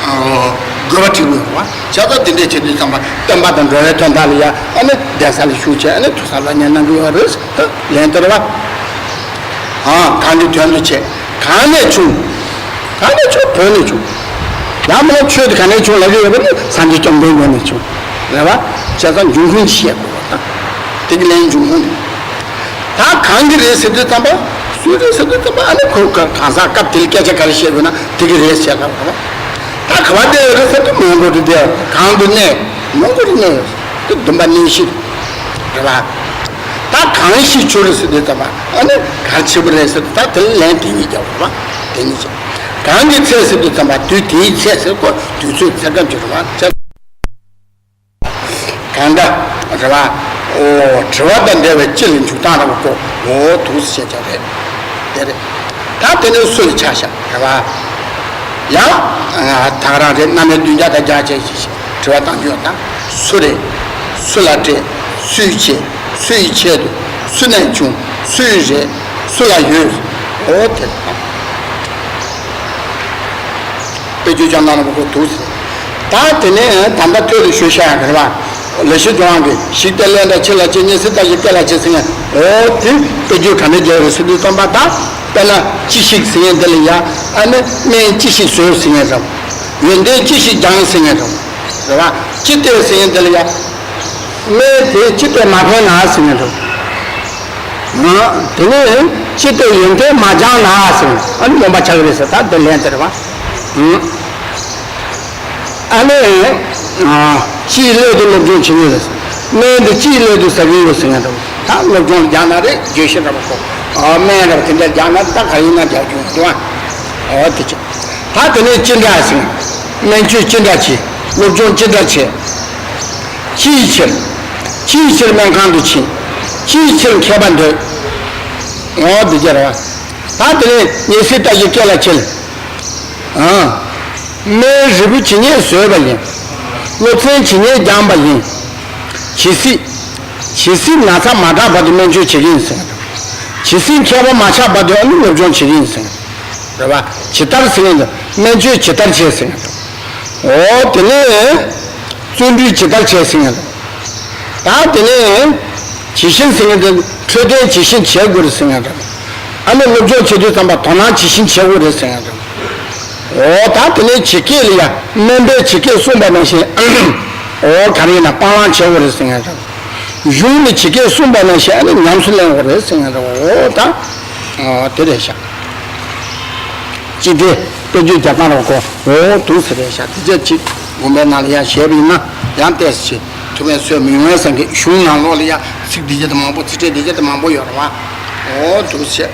ཨོ་ དགོས་པ་བྲིས་དགོས་རེད་བ། བྱས་ཙང་དེ་འདྲས་བྱེད་དུས་ཙམ་པ་སྟོན་པ་དང་འགྲོ་བའི་དོན་དག་ལ་ཡ་ཨ་ནི་གདན་ས་ལ་བཞུགས་བྱས་ཨ་ནི་ཐོས་བསམ་སློབ་གཉེར་གནང་གི་ཡོད་རེད། ལན་དེ་རེད་བ། ཨ་གང་གི་དོན་དུ་བྱས། གང་ནས་བྱུང་། གང་ནས་བྱུང་། བོད་ནས་བྱུང་། ཡང་མིན་ན་ཆོས་དེ་གང་ནས་བྱུང་ལབ་ཀྱི་ཡོད་པ་ནི་སངས་རྒྱས་བཅོམ་ལྡན་འདས་ནས་བྱུང་། རེད་བ། བྱས་ཙང་འབྱུང་ཁུངས་ཤེས་དགོས་པ་དང་། དེ་གི་ལན་འབྱུང་ཁུངས་དེ། ད་གང་གི་རེད་ཟེར་དུས་ཙམ་པ། སུའི་རེད་ཟེར་དུས་ཙམ་པ་ཨ་ནི་ཁོ་ག་གང་ཟག་སྐབས་དེར་སྐད་ཆ་ག་རེ་བཤད་དགོས་ན་དེ་གི་རེད་ཟེར་ལབ་རེད་བ། ད་ག་བ་བསྡད་ཡོད་རེད་ཟེར་དུས་མོན་གྷོ་རུ་བསྡད་ཡོད། གང་དུ་གནས། མོན་གྷོ་རུ་གནས་ཡོད། དེ་བདུན་པ་གནས་གཞི་རེད་བ། ད་གང་ཞིག་བྱུང་རེད་ཟེར་དུས་ཙམ་པ་ཨ་ནི་ག་རེ་བྱས་པ་རེད་ཟེར་དུས་ད་དེ་ལ་ལན་དེ་གཉིས་རྒྱག་དགོས་རེད་བ། དེ་གཉིས་བྱས། གང་གི་ཚེ་ཟེར་དུས་ཙམ་པ་དུས་དེའི་ཚེ་ཟེར་གོ་དུས་ཚོད་ཚེ་སྐབས་ཀྱི་རེད་བ། གང་འདྲ། རེད་བ། ཨོ། དྲི་བ་དང་འབྲེལ་བའི་སྤྱི་ལ་འཇུག་སྟངས་ར་བ་གོ་འོ་འདུག་སེ་བྱས་ཀྱང་རེད། དེ་རེད། ད་དེ་ནས་སུ་ལ་ཆ་བཞག་རེད་བ། ཡང་། ད་ག་རང་རེད། རྣམ་དབྱེ་བདུན་བརྒྱ་དང་བརྒྱ་བྱས་ཤིག་དྲི་བ་བཏང་རྒྱུ་ཡོད་ད། སུ་རེད། སུ་ལ་སྤྲད། སུའི་ཆེད། སུའི་ཆེད་དུ། སུ་ནས་བྱུང་། སུའི་རེད། སུ་ལ་ཡོད། འོ་དེ་རེད། དཔེ་བརྗོད་ཀྱང་གནང་ར་བ་གོ་འདུག་སེ། ད་དེ་ནས་ད་ལྟ་ཐོས་རེ་ཞུ་ཤ་ཡང་རེད་བ། ལེགས་བཤད་ལྗོན་དབང་གི་ཞིག་སྟེ་ལན་འདྲ་ཆེ་ལ་ཆེ་ཉེ་སྲིད་ལྟ་ཞིག་སྐད་ལ་ཆེ་ཟེར་ཡང་འོ་དེ་དཔེ་བརྗོད་ག་འདྲ་རྒྱག་རེད་ཟེར་དུས་ཙམ་པ་ད་དཔེར་ན་ཅི་ཞིག་ཟེར་ཡང་འདི་ལ་ཡ་ཨ་ནི་སྨན་ཅི་ཞིག་ཟོས་ཟེར་ཡང་རེད། ཡོན་ཏན་ཅི་ཞིག་སྦྱངས་ཟེར་ཡང་རེད། རེད་བ། ཅི་སྟེ་ཟེར་ཡང་འདི་ལ་ཡ། སྨན་དེ་ཅི་སྟེ་མ་ཕན་ན་ཟེར་ཡང་རེད། དེ་ནས་ཅི་སྟེ་ཡོན་ཏན་མ་སྦྱངས་ན་ཟེར་ཡང་ཨ་ནི་སྨན་པ་ཆགས་ཀྱི་རེད་ཟེར་ད་འདི་ལན་དེ་རེད་བ། ཨ་ནི། ཨ། ཅིའི་སླད་དུ་སློབ་སྦྱོང་བྱེད་ཀྱི་རེད། སྨན་དེ་ཅིའི་སླད་དུ་ཟ་གི་ཡོད་ཟེར་ཡང་འདུག་ད་སློབ་སྦྱོང་རྒྱག་ན་རེད་བརྗོད་གཞི་འདྲ་པོ་ཁོ། ཨ་སྨན་རབ་དེ་འདྲ་རྒྱག་ན་ད་ག་ཡིན་ན་རྒྱག་རྒྱུ་འདུག་ཨ། ཨོ་དེ་ཅི། ད་དེ་ནས་ཅི་འདྲ་ཟེར། སྨན་བཅོས་ཅི་འདྲ་བྱེད། སློབ་སྦྱོང་ཅི་འདྲ་བྱེད། ཅིའི་ཕྱིར། ཅིའི་ཕྱིར་སྨན་ཁང་དུ་ཕྱིན། ཅིའི་ཕྱིར་མཁས་པ་འདོད། ཨོ་དེ་ཅི་རེད། ད་དེ་ནས་ཉེ་སྲིད་ལྟ་ཞིག་སྐད་ལ་ཁྱེར། ཨ། སྨན་རིལ་བུ་ཇི་སྙེད་ཟོས་པ་ཡིན། སློབ་ཚན་ཇི་སྙེད་སྦྱངས་པ་ཡིན། ཇི་སྲིད། ཇི་སྲིད་ན་ཚ་མ་དྲག་བར་དུ་སྨན་བཅོས་བྱེད་ཀྱི་ཡིན་ཟེར། ཇི་སྲིད་མཁས་པ་མ་ཆགས་བར་དུ་ཨ་ནི་སློབ་སྦྱོང་བྱེད་ཀྱི་ཡིན་ཟེར། རེད་བ། ཇི་ལྟར་ཟེར་ཡིན་དུ་སྨན་བཅོས་ཇི་ལྟར་བྱེད་ཟེར་ཡིན་དུ། འོ་དེ་ནས་བརྩོན་འགྲུས་ཇི་ལྟར་བྱེད་ཟེར་ཡིན་དུ། ད་དེ་ནས་ཇི་བཞིན་ཟེར་ཡིན་དུ་འཕྲོད་བསྟེན་ཇི་བཞིན་བྱེད་དགོས་རེད་ཟེར་ཡིན་དུ། ཨ་ནི་སློབ་སྦྱོང་བྱེད་དུས་ཙམ་པ་དོ་སྣང་ཇི་བཞིན་བྱེད་དགོས་རེད་ཟེར་ཡིན་དུ། འོ་ད་དེ་ནས་ཇི་སྐད་ལ་ཡ་སྨན་པས་ཇི་སྐད་གསུངས་པ་ནང་བཞིན། འོ་ག་རེ་ཡིན་ན་སྤང་བླང་བྱེད་དགོས་རེད་ཟེར་ཡིན་དུ། གཞུང་ནས་ཇི་སྐད་གསུངས་པ་ནང་བཞིན་ཨ་ནི་ཉམས་སུ་ལེན་དགོས་རེད་ཟེར་ཡིན་དུ། འོ་ད། འོ་དེ་རེད་ཤག་ཅི་སྟེ་དཔེ་བརྗོད་རྒྱག་སྟངས་རང་གོ་འོ་འདུག་ཟེར་རེད་ཤག་དེ་ཚོ་ཅིག་དགོན་པའི་ནང་ལ་ཡང་བཞེས་པ་ཡིན་ན་ཡང་ཏོག་ཙམ་ཅིག་ཐུབ་པའི་སྲོལ་མི་ཡོང་བས་བསམ་གི། གཞུང་ནང་ལོགས་ལ་ཡང་ཚིག་འདི་བྱས་ཏེ་མང་པོ་ཚིག་ཕྲད་འདི་བྱས་ཏེ་མང་པོ་ཡོད་རེད་བ། འོ་འདུག་ཟེར།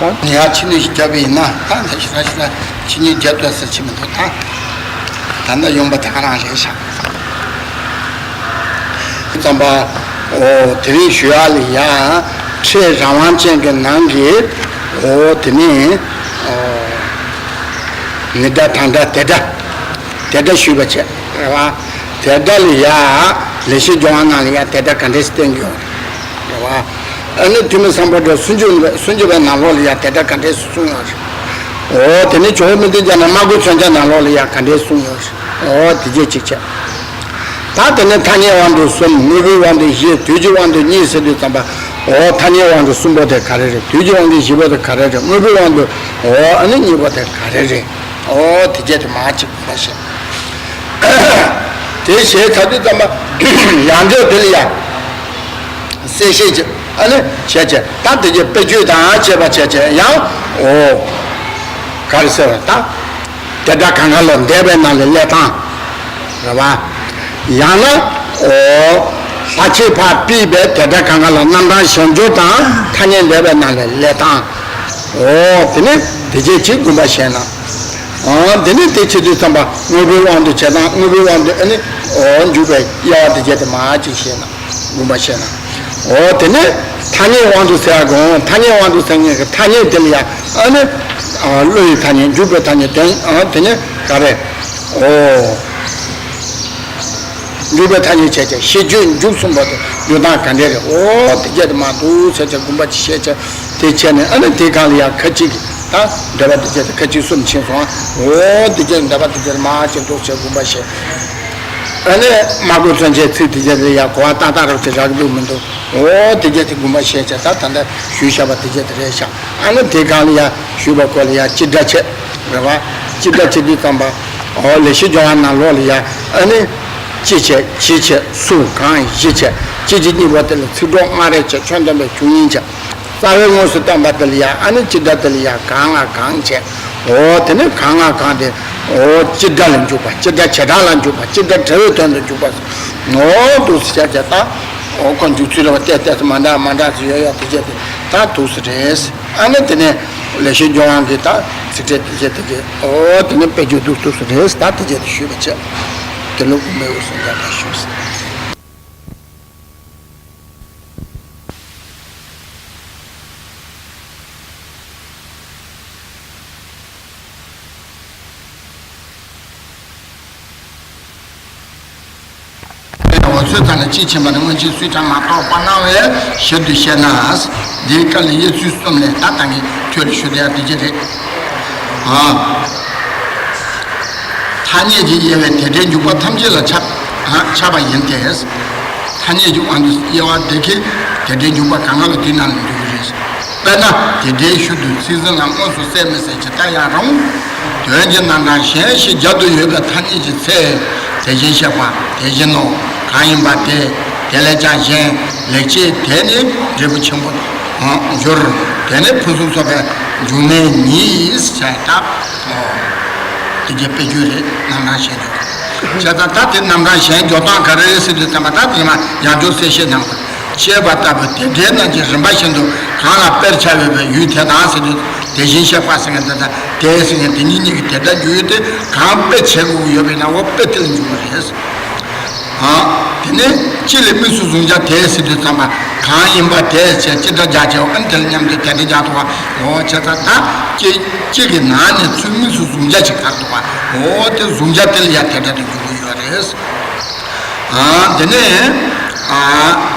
ད་ངས་ཡང་ཕྱི་ནས་ཞིག་བརྒྱབ་པ་ཡིན་ན་ད་ད་ཞེ་དྲག་ཞེ་དྲག་ཕྱི་ནས་བརྒྱབ་ཐུབ་ས་ཅིག་མི་འདུག་ད་ད་ལྟ་ཡོང་པ་ད་ག་རང་རེད་ཤག་ཙམ་པ། འོ་དེ་རིང་ཞུ་ཡག་ལ་ཡ། འཕྲལ་རང་དབང་ཅན་གྱི་ནང་གི། འོ་དེ་ནས། འོ། མི་སྒྲ་གདངས་སྒྲ་དེ་སྒྲ། དེ་སྒྲ་ཞུས་པ་བྱས་རེད་བ། དེ་སྒྲ་ལ་ཡ། ལེགས་བཤད་ལྗོན་དབང་ནང་ལ་ཡ་དེ་སྒྲ་ག་འདྲས་སེ་བསྟན་གྱི་ཡོད་རེད་བ། ཨ་ནི་ཐོན་མི་སམ་བྷོ་ཊ་སུམ་ཅུ་སུམ་ཅུ་པའི་ནང་ལོགས་ལ་ཡ་དེ་སྒྲ་ག་འདྲས་སེ་གསུངས་ཡོད་རེད། འོ་དེ་ནས་ཇོ་བོ་མི་ལྡན་རྒྱ་ནས་སྨྲ་སྒོའི་མཚོན་ཆ་ནང་ལོགས་ལ་ཡ་ག་འདྲས་གསུངས་ཡོད་རེད། འོ་དེ་རྗེས་གཅིག་བྱས། ད་དེ་ནས་ཐ་སྙད་དབང་དུ་གསུམ། དངོས་པོའི་དབང་དུ་བཞི། དུས་ཀྱི་དབང་དུ་གཉིས་ཟེར་དུས་ཙམ་པ། འོ་ཐ་སྙད་དབང་དུ་གསུམ་པོ་དེ་ག་རེ་རེད། དུས་ཀྱི་དབང་དུ་བཞི་པོ་དེ་ག་རེ་རེད། དངོས་པོའི་དབང་དུ། འོ་ཨ་ནི་གཉིས་པོ་དེ་ག་རེ་རེད། འོ་དེ་བྱས་ཏེ་མར་གཅིག་པ་བཤད། དེ་བཤད་ཚར་དུས་ཙམ་པ། ཡང་བསྐྱར་དེ་ལ་ཡ། གསལ་བཤད་ཅིག་ཨ་ནི་བྱས་བྱས། ད་དེ་རྗེས་དཔེ་བརྗོད་དང་བཅས་པ་བྱས་བྱས་ཡང་། འོ། ག་རེ་ཟེར་བ་ད། དེ་སྒྲ་གང་ག་ལ་འདས་པའི་ནང་ལ་སླེབས་སྟངས། རེད་བ། ཡང་ན། འོ། ལྷག་བཅས་ཕར་ཕུད་པའི་དེ་སྒྲ་གང་ག་ལ་རྣམ་གྲངས་གཞན་སྦྱོར་དང་ཐ་སྙད་འདས་པའི་ནང་ལ་སླེབས་སྟངས། འོ་དེ་ནི་དེ་རྗེས་ཅིག་དགོངས་པ་བཞེས་ན། འོ་དེ་ནི་དེ་བྱེད་དུས་ཙམ་པ་དངོས་པོའི་དབང་དུ་བྱེད་སྟངས། དངོས་པོའི་དབང་དུ་ཨ་ནི། འོ་འཇུག་པའི་དབྱེ་བ་དེ་བྱས་ཏེ་མར་ཅིག་བཤད་ན། དགོངས་པ་བཞེས་ན། འོ་དེ་ནས་ཐ་སྙད་དབང་དུ་ཟེར་ཡ་གོ། ཐ་སྙད་དབང་དུ་ཟེར་མཁན་གྱི་ཐ་སྙད་དེ་ལ་ཡ་ཨ་ནི། ཨ་བློ་ཡི་ཐ་སྙད། འཇུག་པའི་ཐ་སྙད་དེ། ཨ་དེ་ནས་ག་རེ། འོ། འཇུག་པའི་ཐ་སྙད་བྱས་བྱས་ཤེས་བརྗོད་འཇུག་གསུམ་པོ་དེ་འཇུག་སྟངས་ག་འདྲས་རེད། འོ་དེ་བྱས་ཏེ་མར་འདུག་ཟེར་བྱས་དགོངས་པ་ཅིག་བཞེས་བྱས་དེ་བྱས་ནས་ཨ་ནི་དེ་སྒང་ལ་ཡ་ཁ་ཅིག་གིས། ད་འདོད་པ་དེ་ཅི་ཁ་ཅིག་གསུམ་ཕྱིན་སོང་། འོ་དེ་ཅི་འདོད་པ་དེ་ཅི་མ་ཅི་འདུག་ཅེས་དགོངས་པ་བཞེས། ཨ་ནི་མ་གོ་མཚོན་ཆའི་ཚིག་དེ་ཅི་ལ་ཡ་གོ་བ་ཏག་ཏག་རོགས་ཅི་རག་གི་འདུག་མི་འདུག་འོ་དེ་ཅི་དེ་དགོངས་པ་བཞེས་བྱས། ད་ད་ལྟ་ཞུས་བཞག་པ་དེ་ཅི་དེ་རེད་ཤག་ཨ་ནི་དེ་སྒང་ལ་ཡ་ཞུས་པ་སྐོར་ལ་ཡ་སྤྱི་སྒྲ་བྱས། རེད་བ། སྤྱི་སྒྲ་བྱས་དུས་ཙམ་པ། འོ་ལེགས་བཤད་ལྗོན་དབང་ནང་ལོགས་ལ་ཡ། ཨ་ནི། ཅི་བྱས་ཇི་བྱས་སུ་གང་ཞི་བྱས། ཅི་བྱས་གཉིས་པོ་དེ་ལ་ཚིག་གྲོགས་ལྔ་རེ་བྱས། ཁྱོན་བསྡོམས་པའི་བཅུ་གཉིས་བྱས། རྩ་བའི་དངོས་སུ་བསྟན་པ་དེ་ལ་ཡ། ཨ་ནི་སྤྱི་སྒྲ་དེ་ལ་ཡ་གང་ང་གང་བྱས། འོ་དེ་ནི་གང་ང་གང་དེ། འོ་སྤྱི་སྒྲ་ལ་འཇུག་པ། སྤྱི་སྒྲ་བྱེ་བྲག་ལ་འཇུག་པ། སྤྱི་སྒྲ་བྲལ་བའི་དོན་དུ་འཇུག་པ། འོ་འདུག་སེ་བྱས་བྱས་ད། འོ་ཁོ་འཇུག་ཚུལ་རེད་བ། ཏེ་ཏེ་སུ་མ་འདྲ་མ་འདྲ་ཚུལ་ཡོད་ཡོད་དེ་བྱས་ཏེ་ད་འདུག་སེ་རེད། ཨ་ནི་དེ་ནས་ལེགས་བཤད་ལྗོན་དབང་གི་ད་ཚིག་ཕྲད་དེ་བྱས་དེ་གི། འོ་དེ་ནས་དཔེ་བརྗོད་འདུག་འདུག་སེ་རེད། ད་དེ་བྱས་དེ་ཞུས་པ་བྱས། དེ་ལོ་དགུ་མའི་འོད་ཟེར་འཇགས་པར་ཞུས། འོ་ཚོད་ཙམ་ལ་དཔྱིས་ཕྱིན་པ་ནི། སྔོན་ཆད་སུས་ཀྱང་མ་རྟོགས་པ་སྣང་བའི་ཞིབ་ཏུ་བཤད་ན། འདིའི་སྐབས་ལ་དབྱེ་ཚུལ་གསུམ་ལས། ད་ད་གིན་ཐོས་ལ་ཞུ་བསྡད་ཡ་དེ་ཅི་རེད། ཨ། ཐ་སྙད་ཀྱིས་དབྱེ་བའི་དེ་འདྲའི་འཇུག་པ་ཐམས་ཅད་ལ་ཁྱབ། ཨ། ཁྱབ་པ་ཡིན་ཏེ། ཐ་སྙད་ཀྱི་དབང་དུ་དབྱེ་བ་དེ་གིས་དེ་འདྲའི་འཇུག་པ་གང་ག་ལ་དེའི་ནང་ལ་འཇུག་གི་རེད། དཔེར་ན་དེ་འདྲའི་ཤུལ་དུ་ཚིག་ཟིན་ལ་དངོས་སུ་གསལ་མི་གསལ་ཇི་ལྟར་ཡང་རུང་། དོན་གྱི་རྣམ་གྲངས་གཞན་ཞིག་སྦྱར་དུ་ཡོད་པའི་ཐ་སྙད་ཀྱི་ཚེ། དེ་བཞིན་གཤེགས་པ། དེ་བཞིན་ནོ། གང་ཡིན་པ་དེ། དེ་ལས་ཀྱང་གཞན། ལེགས་བྱས་དེ་ནི་འབྲས་བུ་ཆེན་པོར་འགྱུར། དེ་ནི་ཕུན་སུམ་ཚོགས་པའི་འབྱུང་གནས་ཉིད་ཟེར། ད་དེ་གའི་དཔེ་བརྗོད་རེད། རྣམ་གྲངས་གཞན་འགྱུར། བྱས་ཙང་ད་དེ་རྣམ་གྲངས་གཞན་འཇོག་སྟངས་ག་རེ་རེད་ཟེར་དུས་ཙམ་པ། ད་དེ་མ་ཡང་འཇོག་གསལ་བཤད་གནང་བ། ཅེས་པ་ལྟ་བུ་དེ་འདྲའི་རྣམ་གཞག་རིམ་པ་བཞིན་དུ་གང་ལ་དཔེར་བྱ་བའི་ཡུལ་དེ་དང་ཟེར་དུས། དེ་བཞིན་གཤེགས་པ་ཟེར་མཁན་དེ་དང་དེ་ཟེར་མཁན་དེ་གཉིས་གཉིས་ཀྱི་དེ་འདྲ་འཇུག་ཡུལ་དེ། གང་དཔེ་བྱེད་དགོས་ཀྱི་ཡོད་པ་ཡིན་ན། འོ་དཔེ་དེ་ལ་འཇུག་གི་རེད། ཨ། དེ་ནས་ཅི་ལས་དམིགས་སུ་བཟུང་བྱ་དེ་ཟེར་དུས་ཙམ་པ། གང་ཡིན་པ་དེ་ཟེར་སྤྱི་སྒྲ་རྒྱག་བྱའི། ཨ་ནི་དེ་ལ་མཉམ་དུ་དེ་འདྲ་རྒྱག་ཐུབ་པ། འོ་བྱས་ཙང་ད་ཅི་ཅི་གི་ནང་ནས་ཚུར་དམིགས་སུ་བཟུང་བྱ་ཅིག་ག་རེ་འདུག་པ། འོ་དེ་བཟུང་བྱ་དེ་ལ་ཡ་དེ་འདྲ་དུ་འཇུག་གི་ཡོད་རེད། ཨ། དེ་ནས། ཨ།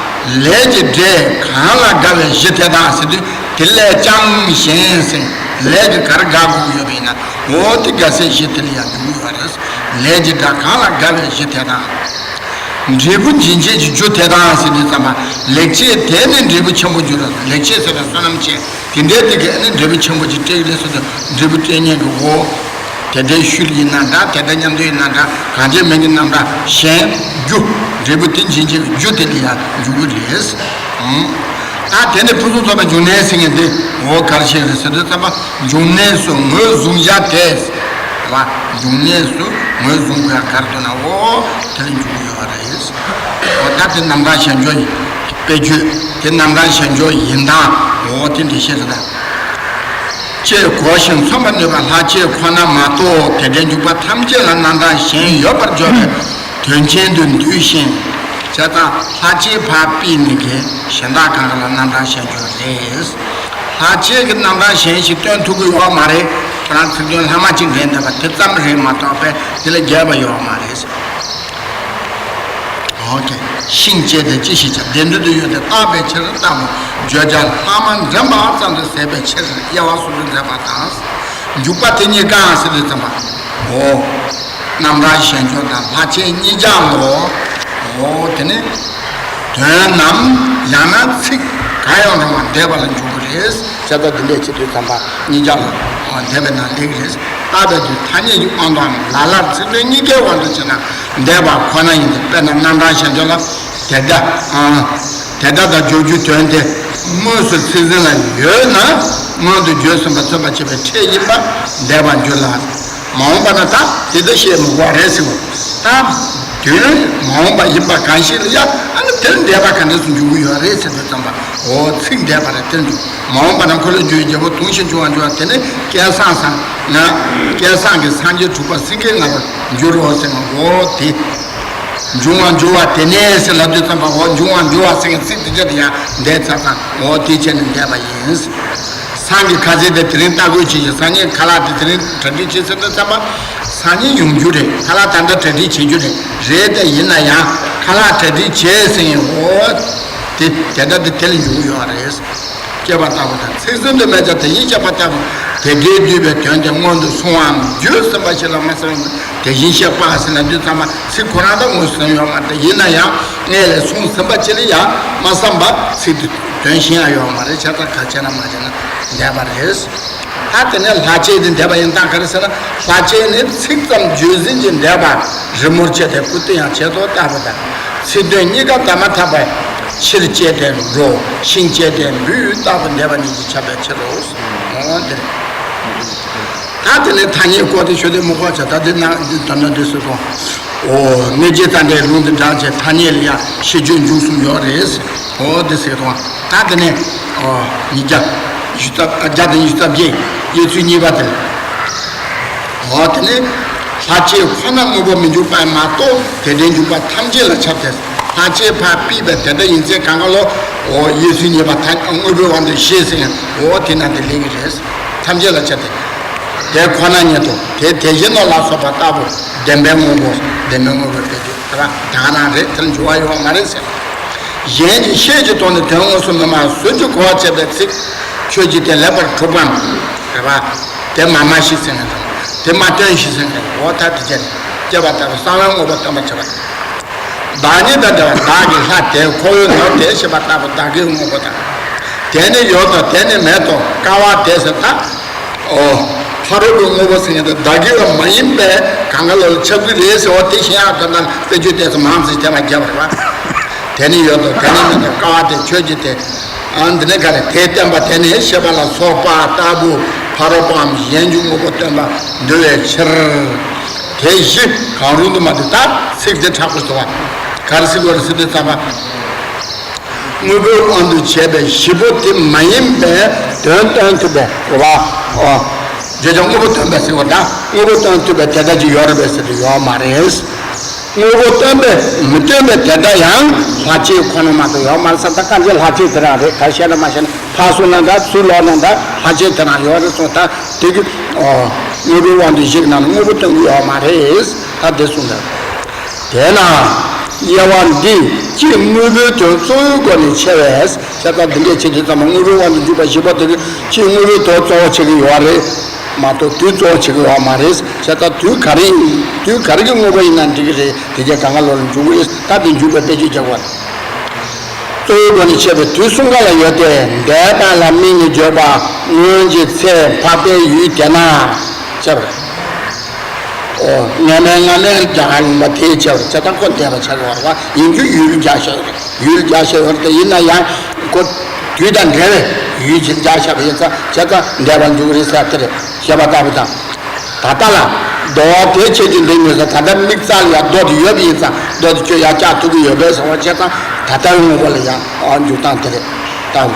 ལས་ཀྱི་སྒྲས་གང་ལ་དགའ་བའི་གཞི་དེ་དང་ཟེར་དུས། དེ་ལས་ཀྱང་གཞན་ཟེར། ལས་ཀྱི་ག་རེ་དགའ་དགོས་ཀྱི་ཡོད་པ་ཡིན་ན། འོ་དེ་དགའ་སའི་གཞི་དེ་ལ་ཡང་འཇུག་གི་ཡོད་རེད། ལས་ཀྱི་སྒྲ་གང་ལ་དགའ་བའི་གཞི་དེ་དང་། འབྲས་བུ་འབྱིན་བྱེད་ཀྱི་རྒྱུ་དེ་དང་ཟེར་དུས་ཙམ་པ། ལེགས་བྱས་དེ་ནི་འབྲས་བུ་ཆེན་པོར་འགྱུར་རོ། ལེགས་བྱས་ཟེར་ན་བསོད་ནམས་ཆེ། དེ་འདྲའི་དེ་གས་ནི་འབྲས་བུ་ཆེན་པོ་ཅིག་སྤྲད་ཀྱི་རེད་ཟེར་དུས། འབྲས་བུ་སྤྲད་མཁན་གྱི། འོ། དེ་འདྲའི་ཤུལ་ཡིན་ན་འདྲ། དེ་འདྲ་མཉམ་དུ་ཡིན་ན་འདྲ། གང་བྱས་མིན་གྱི་རྣམ་གྲངས་གཞན། རྒྱུ། འབྲས་བུ་དེ་འབྱིན་བྱེད་ཀྱི་རྒྱུ་དེ་ལ་ཡང་འཇུག་གི་རེད། ཨང་། ད་དེ་ནས་ཕུན་སུམ་ཚོགས་པའི་འབྱུང་གནས་ཟེར་མཁན་དེ། འོ་ག་རེ་བྱས་རེད་ཟེར་དུས་ཙམ་པ། འབྱུང་གནས་སུ་ངོས་བཟུང་བྱ་དེ། བ། འབྱུང་གནས་སུ་ངོས་བཟུང་དགོས་ཡ་ག་རེ་འདུག་ན། འོ་དེ་ལ་འཇུག་གི་ཡོད་རེད། འོ་ད་དེ་རྣམ་གྲངས་གཞན་འཇོག་ཡིན། དཔེ་བརྗོད་དེ་རྣམ་གྲངས་གཞན་འཇོག་ཡིན་དང་། འོ་དེ་འགྲེལ་བཤད་རེད་ད། ཅེས་གོ་ཞིང་མཚོན་པར་ནུས་པ་ལྷག་བཅས་ཁོ་ན་མ་གཏོགས། དེ་འདྲའི་འཇུག་པ་ཐམས་ཅད་ལ་རྣམ་གྲངས་གཞན་ཡོད་པར་འཇོག་པའི་དོན་ཅན་དུ་འདུས་ཤིང་། བྱས་ཙང་ལྷག་བཅས་ཕར་ཕུད་ནས་ཀྱི་གཞན་དག་གང་ག་ལ་རྣམ་གྲངས་གཞན་འཇོག་རེད། ལྷག་བཅས་ཀྱི་རྣམ་གྲངས་གཞན་ཞིག་སྟོན་ཐུབ་ཀྱི་ཡོད་མ་རེད། ཁོ་རང་ཚིག་དོན་ལྷག་མ་གཅིག་འདྲེན་བསྡད་པ་དེ་ཙམ་རེད་མ་གཏོགས་པས་དེ་ལས་བརྒལ་བ་ཡོད་མ་རེད། ཨོ་ཀེ། ཤིང་བཅད་དེ་ཅི་ཞིག་བྱ། བདེན་དོན་དུ་ཡོད་དེ་བརྟགས་པའི་ཕྱིར་ལྟ་བུ། བརྗོད་བྱ་ལྷག་མ་འདྲེན་པ་ཙམ་དུ་ཟད་པའི་ཕྱིར། དབྱེ་བ་གསུམ་དུ་འཛིན་པ་དང་། འཇུག་པ་དེ་གཉིས་ཀའང་ཟེར་དུས་ཙམ་པ། འོ། རྣམ་གྲངས་གཞན་འཇོག་དང་ལྷག་བཅས་གཉིས་ཀྱང་ངོ་། འོ་དེ་ནི། དོན་ནམ་ཡང་ན་ཚིག་གང་ཡང་རུང་བ་འདས་པ་ལ་འཇུག་གི་རེད། བྱས་ཙང་འདི་འདྲས་བྱེད་དུས་ཙམ་པ་གཉིས་ཀ་ལ་འདས་པའི་ནང་སླེབས་ཀྱི་རེད། བརྟགས་པའི་དུས་ཐ་སྙད་ཀྱི་དབང་དུའམ་ལ་ལར་ཚིག་དོན་གཉིས་ཀའི་དབང་དུ་བྱས་ན་འདས་པ་ཁོ་ན་ཡིན་ཏེ། དཔེར་ན་རྣམ་གྲངས་གཞན་འཇོག་ལ། དེ་སྒྲ། ཨང་། དེ་སྒྲ་དང་སྦྱོར་རྒྱུའི་དོན་དེ་དངོས་སུ་ཚིག་ཟིན་ལ་ཡོད་ན། སྔོན་དུ་བརྗོད་ཟིན་པ་མཚོན་པར་བྱེད་པའི་ཕྲད་ཡིན་པ་འདས་པར་འགྱུར་ལ། མ་འོངས་པ་ན་ད་དེ་ལྟར་བཤད་མི་དགོས་པ་རེད་ཟེར་བ། ད་དོན་མ་འོངས་པ་ཡིན་པ་གང་ཞིག་ལ་ཡ། ཨ་ནི་དེར་འདས་པ་ག་འདྲས་སུ་འཇུག་གི་ཡོད་རེད་ཟེར་དུས་ཙམ་པ། འོ་ཚིག་འདས་པ་རེད། དེར་འཇུག་མ་འོངས་པ་ན་འཁོར་ལོས་སྒྱུར་བའི་རྒྱལ་པོ་དུང་ཞིག་འབྱུང་བར་འགྱུར་བ་དེ་ནི་བསྐལ་བཟང་སངས་ང་། བསྐལ་བཟང་གི་སངས་རྒྱས་གྲུབ་པ་སེང་གེ་ལྔ་པར་འགྱུར་རོ་ཟེར་ན། འོ་དེ། འབྱུང་བར་འགྱུར་བ་དེ་ནས་ཟེར་ལབ་དུས་ཙམ་པ། འོ་འབྱུང་བར་འགྱུར་བ་ཟེར་མཁན་ཚིག་དེ་ཆ་དེ་ཡང་འདས་ཚར་ཙང་། འོ་དེ་བྱས་ནས་འདས་པ་ཡིན། སང་གི་ཁ་ཟས་དེ་དེ་རིང་ལྟ་དགོས་བྱེད་ཀྱི། སང་ཉིན་ཁ་ལག་དེ་དེ་རིང་གྲ་སྒྲིག་བྱེད་ཟེར་དུས་ཙམ་པ། སང་ཉིན་ཡོང་རྒྱུ་རེད། ཁ་ལག་ད་ལྟ་གྲ་སྒྲིག་བྱེད་རྒྱུ་རེད། རེད་དེ་ཡིན་ན་ཡང་ཁ་ལག་གྲ་སྒྲིག་བྱེད་ཟེར་མཁན། འོ་དེ་དེ་ལྟ་དེ་དེ་ལ་འཇུག་གི་ཡོད་རེད། སྐྱེས་པ་ལྟ་བུ་དང་། ཚིག་ཟིན་དུ་མེད་ཀྱང་དེ་བཞིན་གཤེགས་པ་ལྟ་བུ། དེ་འདྲའི་བསྡུས་པའི་དོན་དེ་སྔོན་དུ་སོང་བའམ་རྒྱུད་ཟིན་པ་ཞིག་ལ་མ་གསལ་བ་དེ་བཞིན་གཤེགས་པ་ཟེར་ན། འདི་ཚང་མ་ཚིག་ཁོ་རང་དང་ངོས་ཟིན་ཡོད་མ་རེད། ཡིན་ན་ཡང་སྔས་ལས་གསུངས་ཟིན་པ་ཅིག་ལ་ཡང་མ་བསམ་པ་ཚིག་དེ་དོན་ཤེས་ཡ་ཡོད་མ་རེད། བྱས་ཙང་ག་བྱས་ན་མ་བྱས་ན་འདས་པ་རེད། ད་དེ་ནས་ལྷག་བཅས་དེ་འདས་པ་ཡིན་སྟངས་ག་རེ་ཟེར་ན། ལྷག་བཅས་ནི་ཚིག་ཙམ་བརྗོད་ཟིན་གྱི་འདས་པ་རི་མོར་བཅས་ཏེ་བཀོད་དུ་ཡང་བྱེད་དོ་ལྟ་བུ་དང་། ཚིག་དོན་གཉིས་ཀ་འདས་མ་ཐག་པའི་ཕྱིར་བཅས་ཏེ་འགྲོ། ཤིང་བཅས་ཏེ་འབུ་ལྟ་བུ་འདས་པ་ཉིད་ཀྱིས་ཁྱབ་པའི་ཕྱིར་རོ། འོ་འདིར། ད་དེ་ནས་ཐ་སྙད་སྐོར་དེ་ཤོད་དེ་མི་དགོས་བྱ། ད་དེ་ན་འདི་ད་ན་འདི་སུ་སོང་། འོ་གནས་བརྒྱད་རྩ་འགྲེལ་ལུང་དུ་དྲངས་བྱས་ཐ་སྙད་ལ་ཡང་ཤེས་བརྗོད་འབྱུང་གསུམ་ཡོད་རེད། འོ་དེ་ཟེར་དང་། ད་དེ་ནས་ཨོ་ཉིས་བརྒྱ་བཞི་བརྒྱ་དང་ཉི་ཤུ་རྩ་བརྒྱད། དབྱེ་ཚུལ་གཉིས་པ་དེ་ལ། ཨོ་དེ་ནས་ལྷག་བཅས་ཁོ་ན་དངོས་པོ་མི་འཇུག་པ་མ་གཏོགས་དེ་འདྲའི་འཇུག་པ་ཐམས་ཅད་ལ་ཁྱབ་སྟེ། ལྷག་བཅས་ཕར་ཕུད་པའི་དེ་འདྲ་ཡིན་ཚེ་གང་ག་ལོ། ཨོ་དབྱེ་ཚུལ་གཉིས་པ་ཐ་དངོས་པོའི་དབང་དུ་བྱས་ཟིན། ཨོ་དེ་ན་དེ་ལེགས་ཀྱི་རེད། ཐམས་ཅད་ལ་ཁྱབ་སྟེ། དེ་ཁོ་ན་ཉིད་དུ་དེ་དེ་བཞིན་ནོ་ལ་སོགས་པ་ལྟ་བུ་བདེན་པའི་དངོས་པོ། བདེན་པའི་དངོས་པོ་དེ་དེ་ད་ག་རང་རེད། དེར་འགྱུར་བ་ཡོད་མ་རེད་ཟེར། གཞན་གྱི་ཤེས་ཀྱི་ཐོག་ནས་དོན་དངོས་སུ་མི་སྨྲ་བཟོ་རྒྱུ་གོ་བར་བྱེད་པའི་ཚིག་ཁྱོད་ཀྱིས་དེ་ལེགས་པར་གྲུབ་བམ། རེད་པ། དེ་མ་སྨྲ་ཞིག་ཟེར་ནས་དང་། དེ་མ་སྟོན་ཞིག་ཟེར་ནས། འོ་ད་དེ་བྱས་ནས་སྐྱེས་པ་ལྟ་བུ་གསང་བའི་དངོས་པོ་སྟོན་པར་བྱེད་པ། བདག་ཉིད་དང་འདྲ་བ། བདག་གི་ལྷ་དེ་ཁོ་བོའི་ནོར་དེ་ཞེས་པ་ལྟ་བུ་བདག་གི་དངོས་པོ་དང་། དེ་ནི་ཡོད་དོ། དེ་ནི་མེད་དོ། ཀ་བ་དེ་ཟེར་ད། ཨོ། ཕ་རོལ་པོའི་དངོས་པོ་ཟེར་མཁན་དེ་བདག་གི་བ་མ་ཡིན་པས་གང་ག་ལོ་ལ་ཁྱབ་ཀྱི་རེད་ཟེར་བ་དེ་ཤེས་ཡག་དོན་དག་དཔེ་བརྗོད་དེ་ཚོ་མང་ཙམ་དེ་མ་བརྒྱབ་པར་བ། དེ་ནི་ཡོད་དོ། དེ་ནི་མེད་དོ། ཀ་བ་དེ་ཁྱོད་ཀྱིས་དེ། ཨ་འདི་ནི་ག་རེ། དེ་སྟོན་པ་དེ་ནི་ཞེས་པ་ལ་སོགས་པ་ལྟ་བུ་ཕ་རོལ་པའམ་གཞན་གྱི་དངོས་པོ་སྟོན་པར་འདོད་པའི་ཕྱིར། དེ་བཞི་གང་རུང་དུ་མ་འདུག་ད་ཚིག་དེ་དྲག་པོ་ཞིག་འདུག་བ། ག་རེ་ཟེར་དགོས་རེད་ཟེར་དུས་ཙམ་པ། དངོས་པོའི་དབང་དུ་བྱས་པའི་བཞི་པོ་དེ་མ་ཡིན་པའི་དོན་སྟོན་ཐུབ་པའི་རེད་བ། ཨོ། བརྗོད་བྱ་དངོས་པོ་སྟོན་པའི་ཟེར་བ་དང་དངོས་པོ་སྟོན་ཐུབ་པའི་དེ་ལྟ་ཅིག་ཡོད་རེད་པས་ཟེར་དུས་ཡོད་མ་རེད། དངོས་པོ་སྟོན་པའི་མི་སྟོན་པའི་དེ་ལྟ་ཡང་ལྷག་བཅས་ཁོ་ན་མ་གཏོགས་ཡོད་མ་རེད་ཟེར། ད་གང་ཅི་ལྷག་བཅས་དེ་རང་རེད། ག་རེ་བཤད་ན་མ་བཤད་ན་ཕར་སོང་ན་འདྲ། ཚུར་ལོག་ན་འདྲ། ལྷག་བཅས་དེ་རང་ཡོད་རེད་སོང་། ད་དེ་གི་ཨོ་དངོས་པོའི་དབང་དུ་བྱས་ཀྱི་ནང་ནས་དངོས་པོ་སྟོན་གྱི་ཡོད་མ་རེད། ད་དེ་གསུངས་ད། དེས་ན་དབྱེ་བ་འདི་སྤྱིར་དངོས་པོའི་དོན་གཙོ་བོའི་སྒོ་ནས་ཕྱེ་བས། བྱས་ཙང་འདི་འདྲས་བྱེད་དུས་ཙམ་པ་དངོས་པོའི་དབང་དུ་འཇུག་པ་བཞི་པོ་དེ་གི་སྤྱིར་དངོས་པོའི་དོན་གཙོ་བོ་བྱེད་ཀྱི་ཡོད་རེད་མ་གཏོགས་དུས་གཙོ་བོ་བྱེད་ཀྱི་ཡོད་མ་རེད། བྱས་ཙང་དུས་ག་རེ་ཡིན། དུས་ག་རེ་གི་དངོས་པོ་ཡིན་ན་འགྲིག་གི་རེད། དེ་གས་གང་ག་ལོ་ལ་འཇུག་གི་རེད། ད་དེ་འཇུག་པའི་དཔེ་བརྗོད་རྒྱག་དགོས། གཙོ་བོའི་སྒོ་ནས་ཕྱེ་བས་དུས་གསུམ་ཀ་ལ་ཡོད་དེ། འདས་པ་ལ་དམིགས་ནས་བརྗོད་པ་སྔོན་གྱི་ཚེ་འཕགས་པའི་ཡུལ་དེ་ན་བྱས་པ་རེད། ཨོ། སྔ་མའི་སྔ་མའི་རྒྱ་གར་ཡིན་པ་དེའི་ཕྱིར་བྱས་ཙང་ཁོ་འདས་པ་ཆགས་ཀྱི་ཡོད་རེད་བ། ཡིན་རྒྱུ་ཡུལ་རྒྱ་ཤ་ཡོད་རེད། ཡུལ་རྒྱ་ཤ་ཡོད་རེད་དེ། ཡིན་ན་ཡང་ཁོ་དུས་དང་འབྲེལ་བའི་ཡུལ་གྱི་རྒྱ་ཤ་བ་ཡིན་ཙང་བྱས་ཙང་འདས་པར་འཇུག་གི་རེད་ཟེར་དེ་རེད། ཞེས་པ་ལྟ་བུ་དང་། ད་ལྟ་ལ་རྡོ་དེ་ཁྱེད་ཀྱི་འདི་ངོས་ཟེར། ད་ལྟ་དམིགས་བསལ་ལ་ཡང་རྡོ་དེ་ཡོད་པ་ཡིན་ཙང་རྡོ་དེ་ཁྱོད་ཡར་བཀྱག་ཐུབ་ཀྱི་ཡོད་པས་ཟེར་བ་བྱས་ཙང་ད་ལྟ་བའི་དངོས་པོ་ལ་ཡང་འཇུག་སྟངས་དེ་རེད་ལྟ་བུ།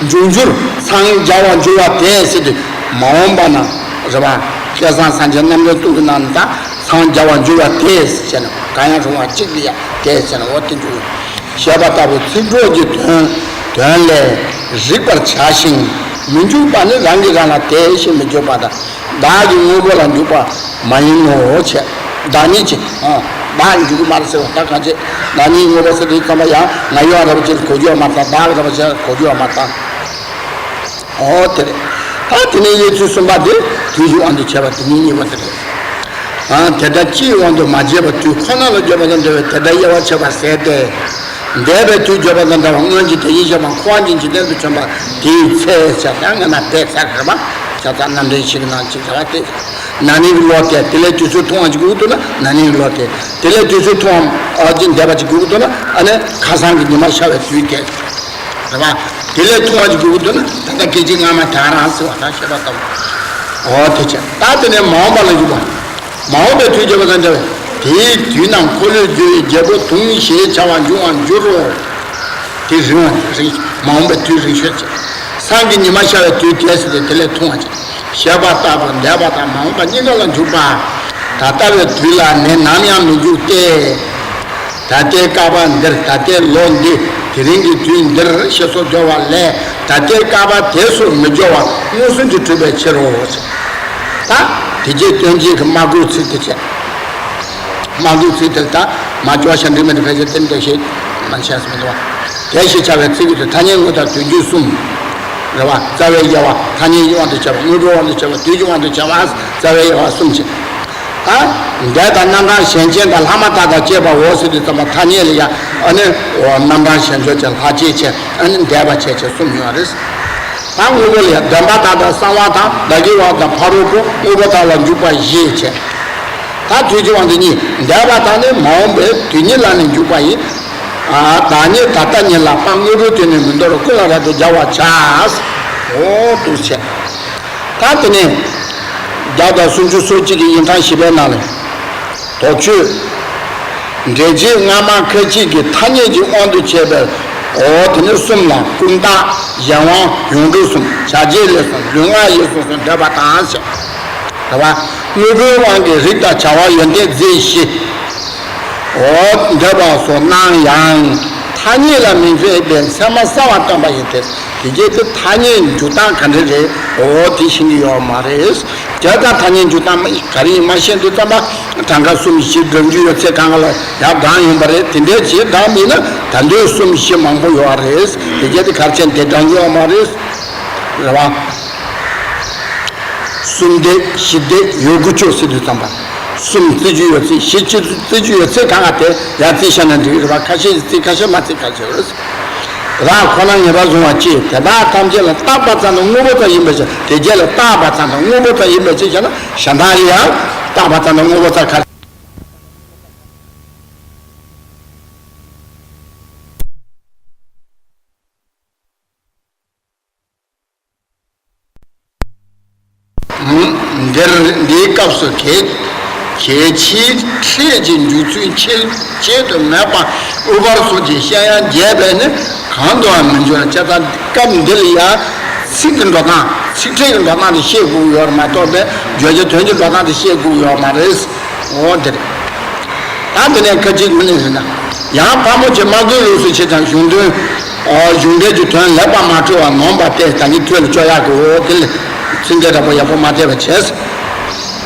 འབྱུང་འགྱུར་སངས་རྒྱ་བར་འགྱུར་བ་དེ་ཟེར་དུས་མ་འོངས་པ་ན་རེད་བ། བསྐལ་བཟང་སངས་རྒྱས་རྣམ་འདྲེན་གསུམ་གྱི་ནང་ནས་ད་སངས་རྒྱ་བར་འགྱུར་བ་དེ་ཟེར་ན་གང་ཡང་རུང་བ་གཅིག་ལ་ཡང་དེ་ཟེར་ན་འོ་དེ་འགྱུར་ཞེས་པ་ལྟ་བུ་ཚིག་གྲོགས་ཀྱི་དོན་དོན་ལས་རིག་པར་བྱ་ཞིང་། མི་འཇུག་པ་ནི་རང་གིས་རང་ལ་དེ་བཞིན་མི་འཇུག་པ་དང་། བདག་གི་དངོས་པོ་ལ་འཇུག་པ་མ་ཡིན་ནོ་ཞེས། བདག་ཉིད་ཀྱིས་ཨ་བདག་འཇུག་གི་མ་རེད་ཟེར་བ་ད་གང་བྱེད། བདག་ཉིད་དངོས་པོ་ཟེར་དུས་ཙམ་པ་ཡང་ང་ཡོད་རེད་པ་ཅེས་གོ་རྒྱུ་ཡོད་མ་རེད། བདག་རེད་པ་ཅེས་གོ་རྒྱུ་ཡོད་མ་རེད། ཨོ་དེ་རེད། ད་དེ་ནས་དབྱེ་ཚུལ་གསུམ་པ་དེ་དུས་ཀྱི་དབང་དུ་བྱས་པ་དེ་ཉིད་གཉིས་པ་དེ་རེད། ཨ་དེ་ལྟར་སྤྱིའི་དབང་དུ་མ་བྱས་པ་དུས་ཁོ་ན་ལ་བརྗོད་པ་དང་འདྲ་བའི་དེ་ལྟར་དབྱེ་བ་ཕྱེ་བ་ཟད་དེ། འདས་པའི་དུས་བརྗོད་པ་དང་འདྲ་བ་སྔོན་གྱི་དེ་བཞིན་གཤེགས་པ་འཁོར་བ་གྱི་འཇིག་རྟེན་དུ་བྱོན་པ་དེའི་ཚེ་བྱ་ད་ང་ན་དེ་ཚར་རེད་པ། བྱ་ད་རྣམ་འདྲེན་ཞིག་ནང་གཅིག་བྱ་བ་སྟེ། ན་ནིང་གི་ལོ་དེ་དེ་ལས་དུས་ཚོད་ཐུང་བ་ཅིག་དགོས་འདུག་ན་ན་ནིང་གི་ལོ་དེ་དེ་ལས་དུས་ཚོད་ཐུང་བ་ཨ་ཅིག་འདས་པ་ཅིག་དགོས་འདུག་ན་ཨ་ནི་ཁ་སང་གི་ཉི་མ་ཤར་བའི་དུས་དེ་རེད་པ། དེ་ལས་ཐུང་བ་ཅིག་དགོས་འདུག་ན་ད་ལྟ་སྐད་ཅིག་སྔ་མ་དེ་རང་ཟེར་བ་དང་ཤེས་པ་ལྟ་བུ། ཨོ་དེ་བྱས་ད་དེ་ནས་མ་འོངས་པ་ལ་འཇུག་པ། མ་འོངས་པའི་དུས་བརྗོད་པ་དང་འདྲ་བས་དེའི་དུས་ནམ་འཁོར་ལོས་སྒྱུར་བའི་རྒྱལ་པོ་དུང་ཞེས་བྱ་བ་འབྱུང་བར་འགྱུར་རོ། དེ་རིང་བ་རིང་མ་འོངས་པའི་དུས་རིང་ཤོས་ཀྱི། སང་གི་ཉི་མ་ཤར་བའི་དུས་དེ་ཟེར་ཏེ་དེ་ལས་ཐུང་བ་ཅིག་ཞེས་པ་ལྟ་བུ་འདས་པ་དང་མ་འོངས་པ་གཉིས་ཀ་ལ་འཇུག་པ། ད་ལྟ་བའི་དུས་ལ་ནི་ནམ་ཡང་མི་འཇུག་སྟེ། ད་ལྟའི་བསྐལ་པ་འདིར་ད་ལྟའི་ལོ་འདི་དེ་རིང་གི་དུས་འདིར་ཞེས་སོགས་སྦྱོར་བ་ལས་ད་ལྟའི་བསྐལ་པ་དེ་སུ་མི་སྦྱོར་བ་མངོན་སུམ་གྱིས་གྲུབ་པའི་ཕྱིར་རོ། ད་དེ་རྗེས་སྟོན་བྱེད་ཀྱི་མ་གུས་ཚིག་དེ་བྱས། མ་གུས་ཚིག་དེ་ལ་ད་མ་སྐྱོ་ཤ་འདྲི་མི་འདྲི་ཕལ་ཆེར་དེ་འདྲ་ཞིག་མ་བྱས་སུ་མི་འདུག་བ། དེ་ཞེས་བྱ་བའི་ཚིག་གི་དུས་ཐ་སྙད་དངོས་དང་དུས་རྒྱུན་གསུམ། རེད་བ། རྩ་བའི་དབྱེ་བ་ཐ་སྙད་ཀྱི་དབང་དུ་བྱས་པ། དངོས་པོའི་དབང་དུ་བྱས་པ། དུས་ཀྱི་དབང་དུ་བྱས་པ། རྩ་བའི་དབྱེ་བ་གསུམ་བྱས། ད་འདས་དང་རྣམ་གྲངས་གཞན་ཅན་དང་ལྷག་མ་དག་དང་བཅས་པའོ་ཟེར་དུས་ཙམ་པ་ཐ་སྙད་ལ་ཡང་ཨ་ནི་རྣམ་གྲངས་གཞན་འཇོག་བྱས། ལྷག་བཅས་བྱས། ཨ་ནི་འདས་པ་བྱས་བྱས་གསུམ་ཡོད་རེད། ད་དངོས་པོ་ལ་ཡང་བདེན་པ་དག་དང་གསང་བ་དང་བདག་གི་བ་དང་ཕ་རོལ་པོ། དངོས་པོ་དག་ལ་འཇུག་པ་བཞི་བྱས། ད་དུས་ཀྱི་དབང་དུ་གཉིས། འདས་པ་དག་ནི་མ་འོངས་པའི་དུས་ཉིད་ལ་ནི་འཇུག་པ་ཡིན། ཨ། བདག་ཉིད་ད་ལྟ་ཉིད་ལ་ཕར་དངོས་པོའི་དུས་ནས་མི་འདོར། ཀུན་ལ་རབ་ཏུ་སྦྱར་བར་བྱ། འོ་འདུག་བྱས། ད་དེ་ནས་བརྒྱ་དང་སུམ་ཅུ་སོ་གཅིག་གི་ཡིག་ཐང་བཞི་པའི་ནང་ལ། དོགས་གཅོད། འགྲེལ་བྱེད་སྔ་མ་ཁ་ཅིག་གིས་ཐ་སྙད་ཀྱི་དབང་དུ་བྱས་པའི། འོ་དེ་ནི་གསུམ་ལ། ཀུན་བརྟགས། གཞན་དབང་། ཡོངས་གྲུབ་གསུམ། བྱ་བྱེད་ལས་གསུམ། ལུས་ངག་ཡིད་གསུམ་གསུམ་འདོད་པ་དང་ཞེས། རེད་བ། དངོས་པོའི་དབང་གིས་རིགས་དང་བྱ་བ་ཡོན་ཏན་རྫས་བཞི། འོ་འདོད་པ་སོགས་སྣང་ཡང་། ཐ་སྙད་ལ་མི་འཛིན་པའི་མཚན་མ་གསལ་བར་སྟོན་པ་ཡིན་ཏེ། དེ་སྐད་དུ་ཐ་སྙད་འཇུག་སྟངས་ག་འདྲ་རེད། འོ་དེ་ཤེས་ཀྱི་ཡོད་མ་རེད། དེ་ལྟར་ཐ་སྙད་འཇུག་སྟངས་ག་རེ་ཡིན་མ་ཤེས་དུས་ཙམ་པ། གྲངས་ཀ་གསུམ་བཞི་བགྲང་རྒྱུ་ཡོད་ཚད་སྒང་ག་ལ་ཡར་བགྲངས་ཡོང་པ་རེད། དེ་འདྲའི་བྱས་བགྲངས་མིན་ན་ད་དུང་གསུམ་བཞི་མང་པོ་ཡོད་རེད། དེ་སྐད་དུ་ག་རེ་བྱས་ནས་དེ་བགྲང་རྒྱུ་ཡོད་མ་རེད། རེད་བ། གསུམ་བསྡད་བཞི་བསྡད་ཡོད་དགུ་བཅུ་ཟེར་དུས་ཙམ་པ། གསུམ་བརྩི་རྒྱུ་ཡོད་ཚད། བཞི་བཅུ་བརྩི་རྒྱུ་ཡོད་ཚད་སྒང་ག་དེ་ཡར་བརྩིས་བཞག་ན་འགྲིག་རེད་བ། ཁ་ཤས་ཀྱིས་བརྩི། ཁ་ཤས་མ་བརྩི། ཁ་ཤས་རེད། རང་ཁོ་ན་ངེས་པར་བཟུང་བ་ཅིག་དེ་དག་ཐམས་ཅད་ལ་བཏགས་པ་ཙམ་དང་དངོས་པོ་ཙམ་ཡིན་པའི་ཕྱིར། དེ་རྗེས་ལ་བཏགས་པ་ཙམ་དང་དངོས་པོ་ཙམ་ཡིན་པའི་ཕྱིར་ཞེ་ན། གཞན་དག་ལ་ཡང་བཏགས་པ་ཙམ་དང་དངོས་པོ་ཙམ་ག་འདིར་འདིའི་སྐབས་སུ་གལ་གལ་ཆེའི་ཕྲད་ཀྱི་འཇུག་ཚུལ་ཆེད་ཆེད་དུ་མེད་པ་ཨུ་པར་སོགས་ཀྱི་བཤད་ཡང་རྒྱས་པས་ནི་གང་དུའང་མི་འབྱོར། བྱས་ཙང་སྐབས་འདི་ལ་ཡང་ཚིག་གི་འགྲོ་སྟངས། ཚིག་ཕྲད་ཀྱི་འགྲོ་སྟངས་དེ་བཤད་དགོས་ཡོད་རེད་མ་གཏོགས་པའི་བརྗོད་བྱ་དོན་གྱི་འགྲོ་སྟངས་དེ་བཤད་དགོས་ཡོད་མ་རེད། འོ་དེ་རེད། ད་དེ་ནས་ཁ་ཅིག་མི་ནི་ཟེར་ན། ཡང་ཕག་མོ་ཆེ་དམག་རྒོད་ལུགས་སུ་ཆེ་ཀྱང་གཞུང་དོན། ཨོ། གཞུང་འགྲེལ་གྱི་དོན་ལེགས་པར་མ་འཁྲུལ་བར་ནོངས་པ་སྟེ་ད་གིན་ཐོས་ལ་བཅོས་ཡག་གི། འོ་དེ་ལ་ཚིག་འགྲེལ་འདྲ་པོ་ཡག་པོ་མ་བལྟས་པ་བྱས།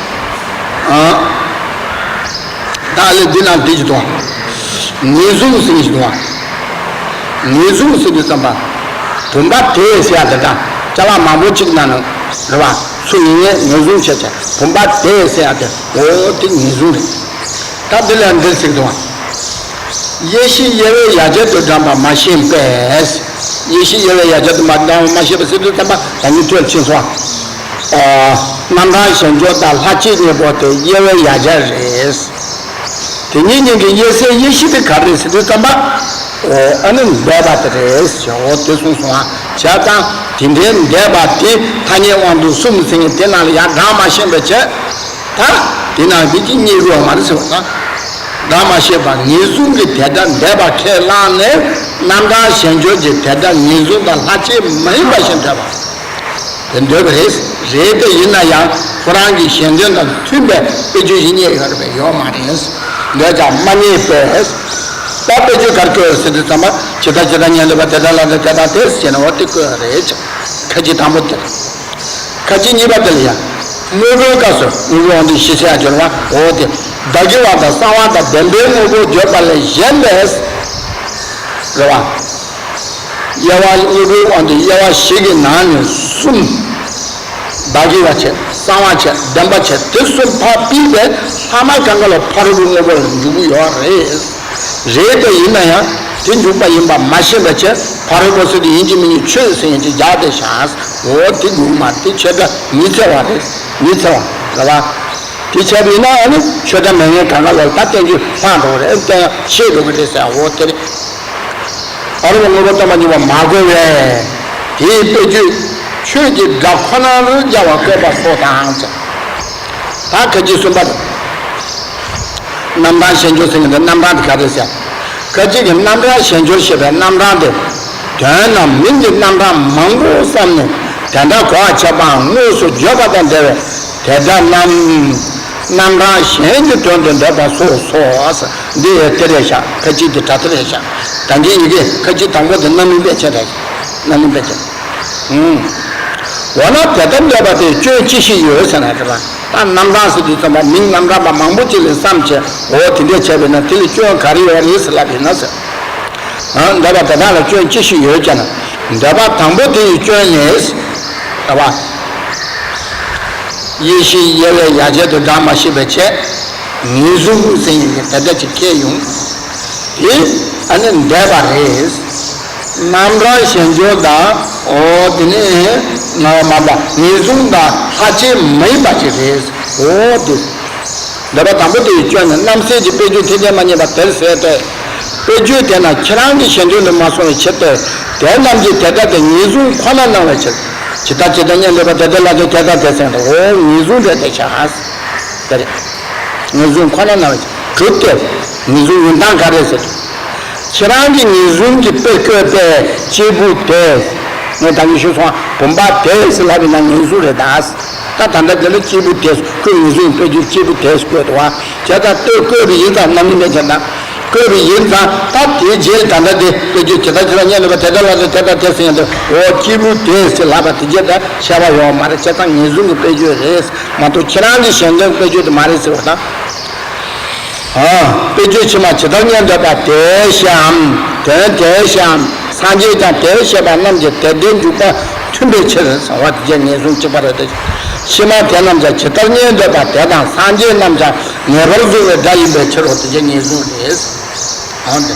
ཨ། ད་ལས་འདི་ན་འདི་ཅིག་དང་། ངེས་བཟུང་ཟེར་ཞིག་དང་། ངེས་བཟུང་ཟེར་དུས་ཙམ་པ། བུམ་པ་དེ་ཟེར་ཡག་དེ་འདྲ་ཅ་ལག་མང་པོ་གཅིག་ནང་ན་རེད་བ། ཚུར་ཡིན་ངེས་ངེས་བཟུང་བྱས་བྱས། བུམ་པ་དེ་ཟེར་ཡག་དེ། འོ་དེ་ངེས་བཟུང་རེད། ད་འདི་ལ་འདིར་ཟེར་དང་། དབྱེ་གཞི་དབྱེ་བའི་ཡ་གྱལ་དུ་བགྲངས་པ་མ་ཤེས་པས། དབྱེ་གཞི་དབྱེ་བའི་ཡ་གྱལ་དུ་མ་བགྲངས་པ་མ་ཤེས་པ་ཟེར་དུས་ཙམ་པ་ད་ནི་ཐོས་ཕྱིན་སོང་། ཨ། རྣམ་གྲངས་གཞན་འཇོག་དང་ལྷག་བཅས་གཉིས་པོ་དེ་དབྱེ་བའི་ཡ་གྱལ་རེད། དེ་གཉིས་གཉིས་ཀྱི་དབྱེ་སའི་དབྱེ་གཞི་དེ་ག་རེ་རེད་ཟེར་དུས་ཙམ་པ། ཨ་ནི་འདས་པ་དེ་རེད་ཟེར། འོ་དེ་གསུངས་སོང་ང་། བྱས་ཙང་དེ་འདྲའི་འདས་པ་དེ་ཐ་སྙད་དབང་དུ་གསུམ་ཟེར་མཁན་དེ་ནང་ལ་ཡར་བགྲངས་མ་ཤེས་པའི་ཕྱིར། ད་དེ་ནང་འདི་གཅིག་རྙེད་དགོས་པ་མ་རེད་ཟེར་བ་དང་། བགྲངས་མ་ཤེས་པ། ངེས་བཟུང་གི་དེ་ལྟར་འདས་པ་ཁས་བླངས་ནས་རྣམ་གྲངས་གཞན་འཇོག་གི་དེ་ལྟར་ངེས་བཟུང་དང་ལྷག་བཅས་མ་ཡིན་པ་ཞིག་འདོད་པ། དེ་འདོད་པ་རེད། རེད་དེ་ཡིན་ན་ཡང་ཁོ་རང་གི་གཞན་དོན་དང་མཐུན་པའི་དཔེ་བརྗོད་ཞིག་རྙེད་ཡོད་རེད་པས། ཡོད་མ་རེད། འདོད་ཀྱང་མ་རྙེད་པས། ད་དཔེ་བརྗོད་ག་རེ་བཀོད་ཟེར་དུས་ཙམ་པ། ཇི་ལྟ་ཇི་ལྟར་ཉན་ཐོས་པ་དེ་ལྟར་ལ་ནི་དེ་དང་དེ་ཟེར་ནས། འོ་དེ་བཀོད་རེད། ཁ་ཅིག་དང་པོ་དེ། ཁ་ཅིག་གཉིས་པ་དེ་ལ་ཡང་། དངོས་པོའི་སྐབས་སུ་དངོས་པོའི་དབང་དུ་བཞི་ཟེར་ཡང་སྦྱོར་བ། འོ་དེ། བདག་གི་བ་དང་གསང་བ་དང་བདེན་པའི་དངོས་པོ་བརྗོད་པ་ལས་གཞན་པས། རེད་བ། དབྱེ་བ། དངོས་པོའི་དབང་དུ་དབྱེ་བ་བཞི་གི་ནང་ནས་གསུམ། བདག་གི་བ་བྱས། གསང་བ་བྱས། བདེན་པ་བྱས། དེ་གསུམ་ཕར་ཕུད་པས་ལྷག་མ་གང་ག་ལ་ཕ་རོལ་པོའི་དངོས་པོ་ལ་འཇུག་གི་ཡོད་རེད། རེད་དེ་ཡིན་ན་ཡང་དེ་འཇུག་པ་ཡིན་པ་མ་ཤེས་པའི་ཕྱིར། ཕ་རོལ་པོ་ཟེར་དེ་ཡིན་གཅིག་མིན་གཅིག་ཆོས་ཟེར་ཡིན་གཅིག་སྦྱར་ཏེ་བཞག། འོ་དེ་འཇུག་མ་རེད། དེ་ཆོས་སྒྲ་ཉི་ཚེ་བ་རེད། ཉི་ཚེ་བ་རེད་བ། དེ་བྱས་པ་ཡིན་ན་ཨ་ནི་ཆོས་སྒྲ་མེད་མཁན་གང་ག་ལ་ད་བསྟན་རྒྱུ་ལྷག་འགྲོ་གི་རེད། བསྟན་ཡང་ཤེས་འགྲོ་གི་རེད་ཟེར། འོ་དེ་རེད། ཨ་རུ་བ་དངོས་པོ་སྟོང་པ་ཉིད་པ་མ་གོ་བས། དེའི་དཔེ་བརྗོད་ཆོས་ཀྱི་སྒྲ་ཁོ་ན་ལ་སྦྱར་བ་བཀོད་པ་སོགས་དང་། ད་ཁ་ཅིག་གསུམ་པ་དང་། རྣམ་གྲངས་གཞན་འཇོག་ཟེར་མཁན་དེ་རྣམ་གྲངས་དེ་ག་རེ་ཟེར། ཁ་ཅིག་གིས་རྣམ་གྲངས་གཞན་འཇོག་ཞེས་པའི་རྣམ་གྲངས་དེ། དོན་རྣམས་མིང་གི་རྣམ་གྲངས་མང་པོ་བསམས་ནས་དེ་འདྲ་གོ་བ་ཁྱད་པའང་དངོས་སུ་བརྗོད་པ་དང་འབྲེལ་བའི་དེ་འདྲ་རྣམས། རྣམ་གྲངས་གཞན་གྱི་དོན་དུ་འདོད་པ་སོགས་སོ། འདི་ཡང་དེ་རེད་ཤག་ཁ་ཅིག་དེ་དྲ་ཐེ་རེད་ཤག་ད་གིན་ཡི་གེ་ཁ་ཅིག་དང་པོ་དེ་རྣམ་སྨིན་དཔེ་ཅན་རེད། རྣམ་སྨིན་དཔེ་ཅན། ཨུམ། འོ་ན་དེ་ལྟར་འདོད་པ་དེ་སྐྱོན་ཅི་ཞིག་ཡོད་ཟེར་ན་རེད་པ། ད་རྣམ་གྲངས་ཟེར་དུས་ཙམ་པ་མིང་རྣམ་གྲངས་པ་མང་པོ་ཅིག་ལ་བསམ་བྱས། འོ་དེ་འདྲས་བྱས་པས་ན་དེ་ལ་སྐྱོན་ག་རེ་ཡོད་རེད་ཟེར་ལབ་པས་ན་ཟེར། ཨ། འདོད་པ་དེ་དག་ལ་སྐྱོན་ཅི་ཞིག་ཡོད་ཀྱང་ན། འདོད་པ་དང་པོ་དེ་ཡི་སྐྱོན་ནི། ལྟ་བ། ཡེ་ཤེས་དབྱེ་བའི་ཡ་གྱལ་དུ་བགྲང་མ་ཤེས་པའི་ཆེད། ངེས་བཟུང་ཟེར་ཡིན་གྱི་དེ་འདྲ་ཅིག་སྐྱེས་ཡོང་། དེ་ཨ་ནི་འདོད་པ་རེད། རྣམ་གྲངས་གཞན་འགྱུར་དང་། འོ་དེ་ནི་ང་མ་པ་ངེས་བཟུང་དང་ལྷག་བཅས་མ་ཡིན་པ་ཅིག་རེད། འོ་དེ། འདོད་པ་དང་པོ་དེ་ཡི་སྐྱོན་ནི་རྣམ་སེལ་གྱི་དཔེ་བརྗོད་ཐེག་ཆེན་མ་རྙེད་པ་དེར་ཟད་དེ། དཔེ་བརྗོད་དེ་རྣམས་ཁྱེད་རང་གི་གཞན་དོན་དུ་མ་སོང་བའི་ཕྱིར་ཏེ། དེ་རྣམས་ཀྱི་དེ་ལྟ་སྟེ་ངེས་བཟུང་ཁོ་ན་སྣང་བའི་ཕྱིར། ཇི་ལྟར་ཇི་ལྟར་སྙམ་འདོད་པ་དེ་ལྟར་ལ་དེ་དེ་ལྟར་དེ་ཟེར་ཏེ། འོ་ངེས་བཟུང་རེད་དེ་ཆགས། དེ་རེད། ངེས་བཟུང་ཁོ་ན་སྣང་བའི་ཕྱིར་གྲུབ་སྟེ། ངེས་བཟུང་ཡིན་སྟངས་ག་རེ་ཟེར། ཁྱེད་རང་གི་ངེས་བཟུང་གི་དཔེར་བཀོད་པའི་སྐྱེས་བུ་དེ། ངས་ད་གིན་ཞུས་སོང་། བུམ་པ་དེ་ཟེར་ལབ་པ་ཡིན་ན་ངེས་བཟུང་རེད་ད། ད་ད་ལྟ་དེ་ལ་སྐྱེས་བུ་དེ་བཀོད། ངེས་བཟུང་དཔེ་བརྗོད་སྐྱེས་བུ་དེ་བཀོད་དོ། བྱས་ཙང་ལྟོས། བཀོད་པ་ཡིན་ཙང་རྣམ་སྨིན་མེད་ཀྱང་ན། བཀོད་པ་ཡིན་ཙང་ད་དེའི་རྗེས་ད་ལྟ་དེ་དཔེ་བརྗོད་ཇི་ལྟར་ཇི་ལྟར་སྙམ་འདོད་པ་དེ་ལྟར་ལ་དེ་དེ་ལྟར་དེ་ཟེར་ཡང་དེ། འོ་སྐྱེས་བུ་དེ་ཟེར་ལབ་པ་དེ་རྗེས་ད་བཤད་པ་ཡོད་མ་རེད། བྱས་ཙང་ངེས་བཟུང་གི་དཔེ་བརྗོད་རེད་མ་གཏོགས་ཁྱེད་རང་གི་གཞན་དོན་དཔེ་བརྗོད་དེ་མ་རེད་ཟེར་བ་དང་། ཨ། དཔེ་བརྗོད་ཕྱི་མ་ཇི་ལྟར་སྙམ་འདོད་པ་དེ་བཤད་འམ། དོན་དེ་བཤད་འམ། སངས་རྒྱས་ཀྱང་དེ་བཤད་པ་རྣམས་ཀྱི་དེ་ལྟར་འཇུག་པ་མཐུན་པའི་ཕྱིར་ཟེར་བ་དེ་ངེས་བཟུང་གཅིག་པ་རེད་དེ། ཕྱི་མ་དེ་རྣམས་ཀྱང་ཇི་ལྟར་སྙམ་འདོད་པ་དེ་དང་སངས་རྒྱས་རྣམས་ཀྱང་ངེས་པར་བཟུང་བའི་སྒྲ་ཡིན་པའི་ཕྱིར་རོ། དེ་ངེས་བཟུང་རེད། འོ་དེ།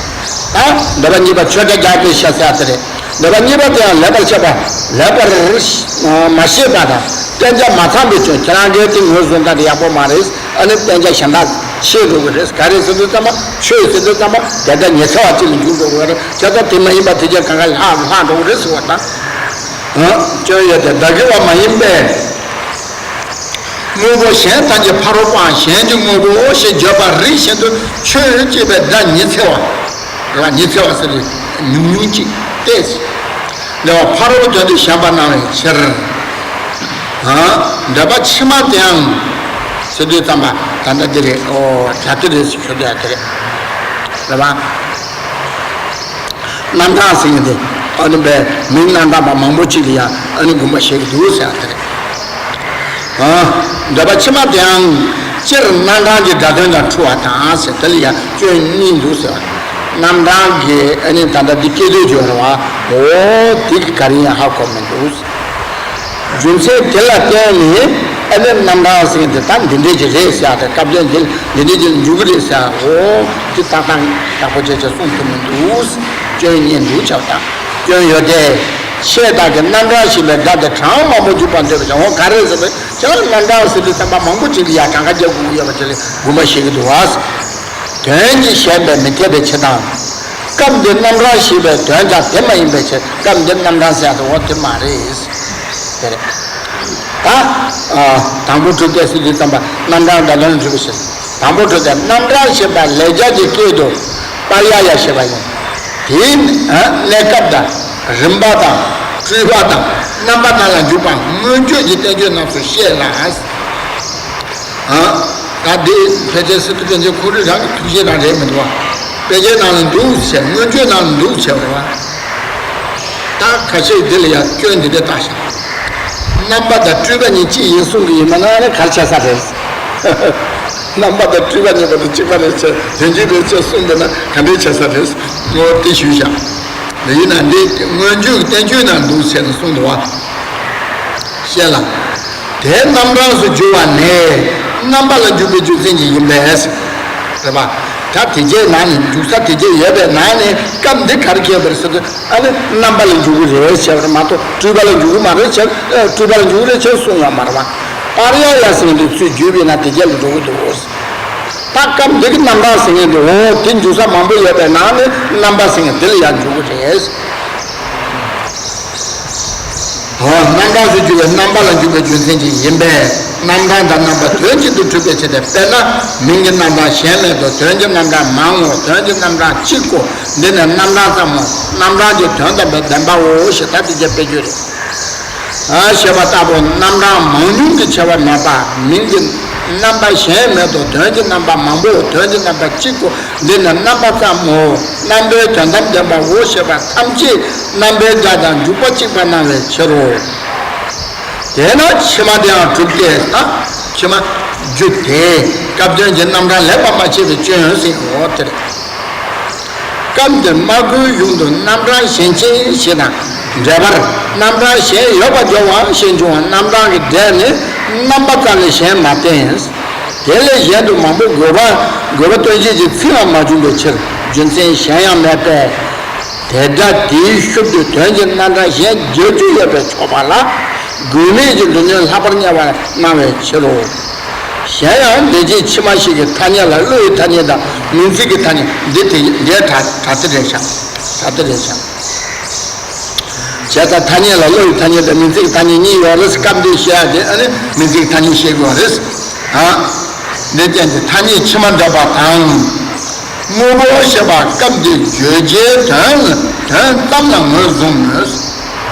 ད་འདོད་པ་གཉིས་པ་ཆོས་སྒྲ་རྒྱག་པའི་ཤ་ཟ་དེ་རེད། འདོད་པ་གཉིས་པ་དེ་ཡང་ལེགས་པར་ཤེས་པ། ལེགས་པར་མ་ཤེས་པ་དང་བསྟན་བྱ་མ་ཚང་བའི་སྐྱོན། ཁྱེད་རང་གིས་དེ་ངོས་བཟུང་སྟངས་དེ་ཡག་པོ་མ་རེད། ཨ་ནི་བསྟན་བྱ་གཞན་དག་ཤེས་འགྲོ་གི་རེད། ག་རེ་ཟེར་དུས་ཙམ་པ། ཆོས་ཟེར་དུས་ཙམ་པ་དེ་ལྟར་ཉི་ཚེ་བ་གཅིག་ལ་འཇུག་འགྲོ་གི་རེད། བྱས་ཙང་དེ་མ་ཡིན་པ་དེ་ཅན་གང་ག་ལྷག་ལྷག་འགྲོ་གི་རེད་ཟེར་བ་དང་། སྐྱོན་ཡོད་དེ་བདག་གི་བ་མ་ཡིན་པས། དངོས་པོ་གཞན་ཐམས་ཅད་ཕ་རོལ་པོའམ་གཞན་གྱི་དངོས་པོའོ་ཞེས་བརྗོད་པ་རིགས་གཞན་དུ་ཆོས་ཅེས་པའི་སྒྲ་ཉི་ཚེ་བ། རེད་བ། ཉི་ཚེ་བ་ཟེར་དུས་ཉུང་ཉུང་ཅིག་སྟེ། འདོད་པ་ཕ་རོལ་པོའི་དོན་དུ་ཞེན་པ་སྣང་བའི་ཕྱིར། ཨ། འདོད་པ་ཕྱི་མ་དེའང་ཟེར་དུས་ཙམ་པ་ད་ལྟ་འདི་རེད། ཨོ་ད་ལྟ་རེད་ཟེར་ཞུ་དུས་ཨ་དེ་རེད། རེད་བ། རྣམ་གྲངས་ཟེར་མཁན་དེ་ཨ་ནི་བས་མིང་རྣམ་གྲངས་པ་མང་པོ་ཅིག་ལ་ཡང་ཨ་ནི་དགོངས་པ་བཞེས་ཀྱི་འདུག་ཟེར་ཡ་དེ་རེད། ཨ། འདོད་པ་ཕྱི་མ་དེའང་སྤྱིར་རྣམ་གྲངས་ཀྱི་སྒྲ་དོན་དང་འཁྲུལ་བ་དང་ཟེར། དེ་ལ་ཡང་སྐྱོན་གཉིས་འདུག་ཟེར་བ། རྣམ་གྲངས་ཀྱི་ཨ་ནི་ད་ལྟ་འདི་སྐད་དོད་སྦྱོར་བ། འོ་དེ་གི་ག་རེ་ཡང་ཧ་གོ་མི་འདུག། རྒྱུ་མཚན་དེ་ལ་བརྟེན་ནས་ཨ་ནི་རྣམ་གྲངས་ཟེར་མཁན་དེ་ད་འདི་འདྲས་ཀྱི་རེད་ཟེར་ཡ་དང་། སྐབས་དོན་འདི་འདི་འདྲས་ཀྱི་འཇུག་གི་རེད་ཟེར་ཡ། འོ་དེ་ཏག་ཏག་ཡག་པོ་བྱས་བྱས་གསུང་ཐུབ་མི་འདུག། སྐྱོན་གཉིས་འདུག་བྱ་བ་དང་སྐྱོན་ཡོད་དེ། ཆོས་བདག་གི་རྣམ་གྲངས་ཞེས་པའི་སྒྲ་དེ་གྲངས་མང་པོ་འཇུག་པར་འདོད་པ་བྱུང་། འོ་ག་རེ་ཟེར་བས། ཁྱེད་རང་རྣམ་གྲངས་ཟེར་དུས་ཙམ་པ་མང་པོ་ཅིག་ལ་ཡང་གང་ག་རྒྱག་དགོས་ཀྱི་ཡོད་པ་ཅིག་ལ་དགོངས་པ་བཞེས་ཀྱི་འདུག་བ། དོན་གྱི་ཞེན་པས་མི་འཐད་པའི་ཕྱིར་དང་། སྐབས་འདིར་རྣམ་གྲངས་ཞེས་པའི་དོན་ཀྱང་དེ་མ་ཡིན་པའི་ཕྱིར། སྐབས་འདིར་རྣམ་གྲངས་ཟེར་ཡ་དེ་འོ་དེ་མ་རེད། དེ་རེད། ད། ཨ། དང་པོ་གྲུབ་སྟེ་ཟེར་དུས་ཙམ་པ་རྣམ་གྲངས་སྒྲ་དོན་གྲུབ་པའི་ཕྱིར། དང་པོ་གྲུབ་སྟེ་རྣམ་གྲངས་ཞེས་པ་ལེགས་སྦྱར་གྱི་སྐད་དུ་པར་ཡ་ཡ་ཞེས་པ་ཡིན། དེའི་གནས་སྐབས་དང་རིམ་པ་དང་སྤྲུལ་པ་དང་རྣམ་པ་རྣམས་ལ་འཇུག་པ་མངོན་བརྗོད་ཀྱི་བསྟན་བཅོས་རྣམས་སུ་བཤད་ལ། ཨ། ད་འདི་ཕལ་ཆེར་སི་ཏུ་པཎ་ཆེན་ཁོང་རང་རང་གི་ཐུགས་བཞེད་རང་རེད་མི་འདུག་བ། དཔེ་ཆའི་ནང་ལ་འདུག་ཟེར། མངོན་བརྗོད་ནང་ལ་འདུག་ཟེར་བ་རེད་བ། ད་ཁ་ཤས་འདི་ལ་ཡང་སྐྱོན་འདི་འདྲ་བཏགས་ཤག། རྣམ་པ་དང་སྤྲུལ་པ་གཉིས་གཅིག་ཡིན་གསུང་གི་ཡིན་པ་ན་ནི་ག་རེ་བྱས་ས་རེད། རྣམ་པ་དང་སྤྲུལ་པ་གཉིས་པོ་དེ་གཅིག་པ་རེད་ཟེར། དོན་གཅིག་རེད་ཟེར་གསུངས་པ་ན་ག་འདྲ་བྱས་ས་རེད། ངོ་དེ་ཞུས་ཤག། དེ་ཡིན་ན་འདི་མངོན་བརྗོད་ཀྱི་བསྟན་བཅོས་ནང་འདུག་ཟེར་ནས་གསུངས་འདུག་བ། བཤད་ལ། དེ་རྣམ་གྲངས་སུ་འགྱུར་བ་ནི་རྣམ་པ་ལ་འཇུག་པའི་རྒྱུ་མཚན་གྱིས་ཡིན་པས། རེད་པ། ད་དེ་རྗེས་ནང་ནས་འཇུག་ས་དེ་རྗེས་ཡོད་པའི་ནང་ནས་སྐབས་འདི་ག་རེ་ཁེལ་བ་རེད་ཟེར་དུས། ཨ་ནི་རྣམ་པ་ལ་འཇུག་གི་རེད་ཟེར་བ་རེད་མ་གཏོགས་སྤྲུལ་པ་ལ་འཇུག་གི་མ་རེད་ཟེར། ཨ། སྤྲུལ་པ་ལ་འཇུག་གི་རེད་ཟེར་གསུངས་ཡོད་མ་རེད་པ། པར་ཡ་ཡ་ཟེར་མཁན་དེ་ཚུར་བརྒྱུད་པས་ན་དེ་རྗེས་ལ་འགྲོ་གི་འདུག། ད་སྐབས་འདི་གི་རྣམ་གྲངས་ཟེར་མཁན་དེ། འོ་དེ་འཇུག་ས་མང་པོ་ཡོད་པའི་ནང་ནས་རྣམ་པ་ཟེར་མཁན་དེ་ལ་ཡང་འཇུག་གི་རེད། འོ། རྣམ་གྲངས་སུ་གྱུར་པའི་རྣམ་པ་ལ་འཇུག་པའི་རྒྱུ་མཚན་གྱིས་ཡིན་པས། རྣམ་གྲངས་དང་རྣམ་པ་དོན་གཅིག་ཏུ་གྲུབ་པའི་ཕྱིར་ཏེ། དཔེར་ན་མིང་གི་རྣམ་གྲངས་གཞན་མེད་དོ། དོན་གྱི་རྣམ་གྲངས་མང་ངོ་། དོན་གྱི་རྣམ་གྲངས་གཅིག་གོ། འདི་ནི་རྣམ་གྲངས་ཙམ་མོ། རྣམ་གྲངས་ཀྱི་དོན་དམ་པའི་བདེན་པའོ་ཞེས་ད་དེ་སྐད་དཔེ་བརྗོད་རེད། ཨ། ཞེས་པ་ལྟ་བུ་རྣམ་གྲངས་མང་ཉུང་གི་ཁྱད་པར་མེད་པར་མིང་གི་རྣམ་པ་གཞན་མེད་དོ། དོན་གྱི་རྣམ་པ་མང་པོའོ། དོན་གྱི་རྣམ་པ་གཅིག་གོ། འདི་ནི་རྣམ་པ་ཙམ་མོ། རྣམ་པའི་དོན་དམ་བདེན་པའོ་ཞེས་པ་ཐམས་ཅད་རྣམ་པའི་སྒྲ་དང་འཇུག་པ་གཅིག་པར་སྣང་བའི་ཕྱིར་རོ། དེས་ན་ཕྱི་མ་དེའང་གྲུབ་སྟེ། ད་ཕྱི་མ་རྒྱུ་དེ་སྐབས་དོན་གྱི་རྣམ་གྲངས་ལེགས་པར་མ་ཕྱེ་བའི་སྐྱོན་ཟེར་འོ་དེ་རེད། སྐབས་འདིར་སྨྲ་སྒོའི་གཞུང་དུ་རྣམ་གྲངས་གཞན་ཕྱེ་ཞེས་དང་ འགྲེལ་པར། རྣམ་གྲངས་གཞན་ཡོད་པར་འགྱུར་བ་ཞེས་འབྱུང་བ། རྣམ་གྲངས་ཀྱི་སྒྲས་ནི་རྣམ་པ་ཙམ་ལས་གཞན་མ་བསྟན། དེ་ལས་གཞན་དུ་མང་པོ་དགོས་པ་དགོས་པ་སྟོན་བྱེད་ཀྱི་ཚིག་ལ་མ་བྱུང་བའི་ཕྱིར། རྒྱུ་མཚན་གཞན་ཡང་མེད་པས། དེ་སྒྲ་དེའི་ཤུབས་ཏུ་དོན་གྱི་རྣམ་གྲངས་གཞན་བརྗོད་རྒྱུ་ཡོད་པས་ཆོག་པ་ལ། དགོས་མེད་ཀྱི་མདོ་ཉིད་ལྷག་པར་དམྱལ་བར་སྣང་བའི་ཕྱིར་རོ། གཞན་ཡང་འདས་རྗེས་ཕྱི་མ་ཞིག་གི་ཐ་སྙད་ལ་བློ་ཡི་ཐ་སྙད་དང་མིང་ཚིག་གི་ཐ་སྙད་འདི་དེ་འདྲའི་དྲ་དྲ་ཏི་རེད་བཞག་དྲ་ཏི་རེད་བཞག་བྱས་ཙང་ཐ་སྙད་ལ་བློ་ཡི་ཐ་སྙད་དང་མིང་ཚིག་གི་ཐ་སྙད་གཉིས་ཡོད་རེད། སྐབས་འདིར་བཤད་ཡ་དེ་ཨ་ནི་མིང་ཚིག་གི་ཐ་སྙད་བཤད་དགོས་རེད། ཨ། འདི་ཅན་གྱི་ཐ་སྙད་ཕྱི་མ་འདོད་པ་དང་། དངོས་པོ་ཞེས་པ་སྐབས་འདིར་བརྗོད་བྱའི་དོན་དོན་ཙམ་ལ་ངོས་བཟུང་མོད།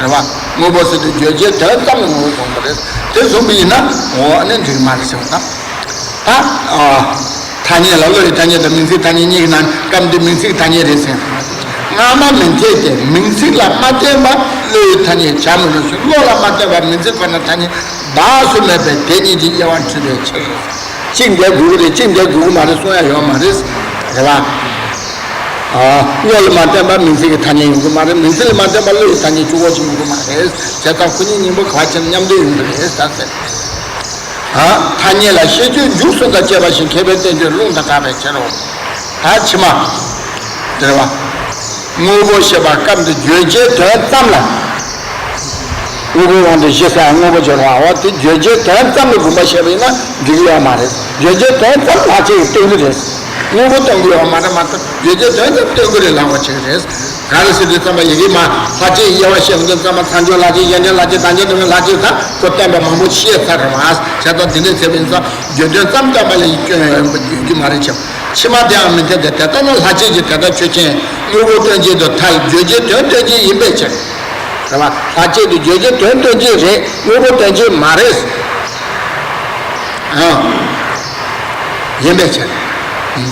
རེད་བ། དངོས་པོ་ཟེར་དུས་བརྗོད་བྱའི་དོན་ཙམ་ལ་ངོས་བཟུང་བ་རེད། དེ་བཟུང་བ་ཡིན་ན་འོ་ཨ་ནི་འགྲིག་མ་རེད་ཟེར་བ་དང་། ད། ཨ། ཐ་སྙད་ལ་བློ་ཡི་ཐ་སྙད་དང་མིང་ཚིག་ཐ་སྙད་གཉིས་ཀྱི་ནང་སྐབས་འདི་མིང་ཚིག་ཐ་སྙད་རེད་ཟེར། སྔ་མ་མི་འཐད་དེ་མིང་ཚིག་ལ་མ་བརྟེན་པ་བློ་ཡི་ཐ་སྙད་བྱ་མི་རུང་ཞིང་། བློ་ལ་མ་བརྟེན་པ་མིང་ཚིག་ཁོ་ན་ཐ་སྙད་གདགས་སུ་མེད་པས་དེ་གཉིས་ཀྱི་དབྱེ་བ་འཁྲུལ་པའི་ཕྱིར། གཅིག་འདོད་དགོས་ཀྱི་རེད། གཅིག་འདོད་དགོས་ཀྱི་མ་རེད་གསུང་ཡ་ཡོད་མ་རེད། རེད་བ། ཨ། བློ་ལ་མ་བརྟེན་པ་མིང་ཚིག་གི་ཐ་སྙད་ཡོང་གི་མ་རེད། མིང་ཚིག་ལ་མ་བརྟེན་པ་བློ་ཡི་ཐ་སྙད་གཅིག་པོ་ཅིག་ཡོང་གི་མ་རེད། བྱས་ཙང་ཁོ་གཉིས་སྙིང་པོ་ག་བ་བྱས་ན་མཉམ་དུ་ཡོང་གི་རེད་ད་ཟེར། ཨ། ཐ་སྙད་ལ་ཤེས་བྱའི་འཇུག་གསུམ་དང་བཅས་པ་ཞིག་མཁས་པའི་བསྟན་བཅོས་ལུང་དང་འགལ་བའི་ཕྱིར་རོ། ད་ཕྱི་མ། དེ་རེད་བ། དངོས་པོ་ཞེས་པ་སྐབས་འདི་བརྗོད་བྱའི་དོན་ཙམ་ལ། དངོས་པོའི་དབང་དུ་གཞི་ཟེར་ཡང་དངོས་པོ་སྦྱོར་བའོ། དེ་བརྗོད་བྱའི་དོན་ཙམ་ལ་དགོངས་པ་བཞེས་པ་ཡིན་ན་འགྲིག་གི་ཡོད་མ་རེད། བརྗོད་བྱའི་དོན་ཙམ་ལྷག་བཅས་ཀྱིས་སྟོན་གྱི་རེད། དངོས་པོ་སྟོན་གྱི་ཡོད་མ་རེད་མ་གཏོགས་བརྗོད་བྱའི་དོན་ཙམ་སྟོན་གྱི་རེད་ལབ་པ་བྱེད་ཀྱི་རེད། ག་རེ་ཟེར་དུས་ཙམ་པ་ཡི་གེ་མ་ལྷག་བཅས་དབྱེ་བ་བཤད་འདུག་ཙམ་པ་ཚངས་སྦྱོར་ལྷག་བཅས་གཞན་དོན་ལྷག་བཅས་དང་རྗེས་ཐོབ་ལྷག་བཅས་ད་ཁོ་བསྟན་པ་མང་པོ་བཤད་ཚར་རེད་མ། བྱས་ཙང་འདི་འདྲའི་ཚེ་བའི་ས་བརྗོད་དོན་ཙམ་སྟོན་པ་ལ་ཡིད་སྐྱོན་ཡོད་ཡོད་ཀྱི་མ་རེད་ཅེས། ཕྱི་མ་དེའང་མི་འཐད་དེ། དེ་ལྟ་ན་ལྷག་བཅས་ཀྱི་དེ་ལྟར་ཆོས་ཅན། དངོས་པོ་སྟོན་བྱེད་དུ་ཐལ། བརྗོད་བྱའི་དོན་སྟོན་བྱེད་ཡིན་པའི་ཕྱིར། རེད་བ། ལྷག་བཅས་དེ་བརྗོད་བྱའི་དོན་སྟོན་བྱེད་རེད། དངོས་པོ་སྟོན་བྱེད་མ་རེད། ཨང་། ཡིན་པའི་ཕྱིར།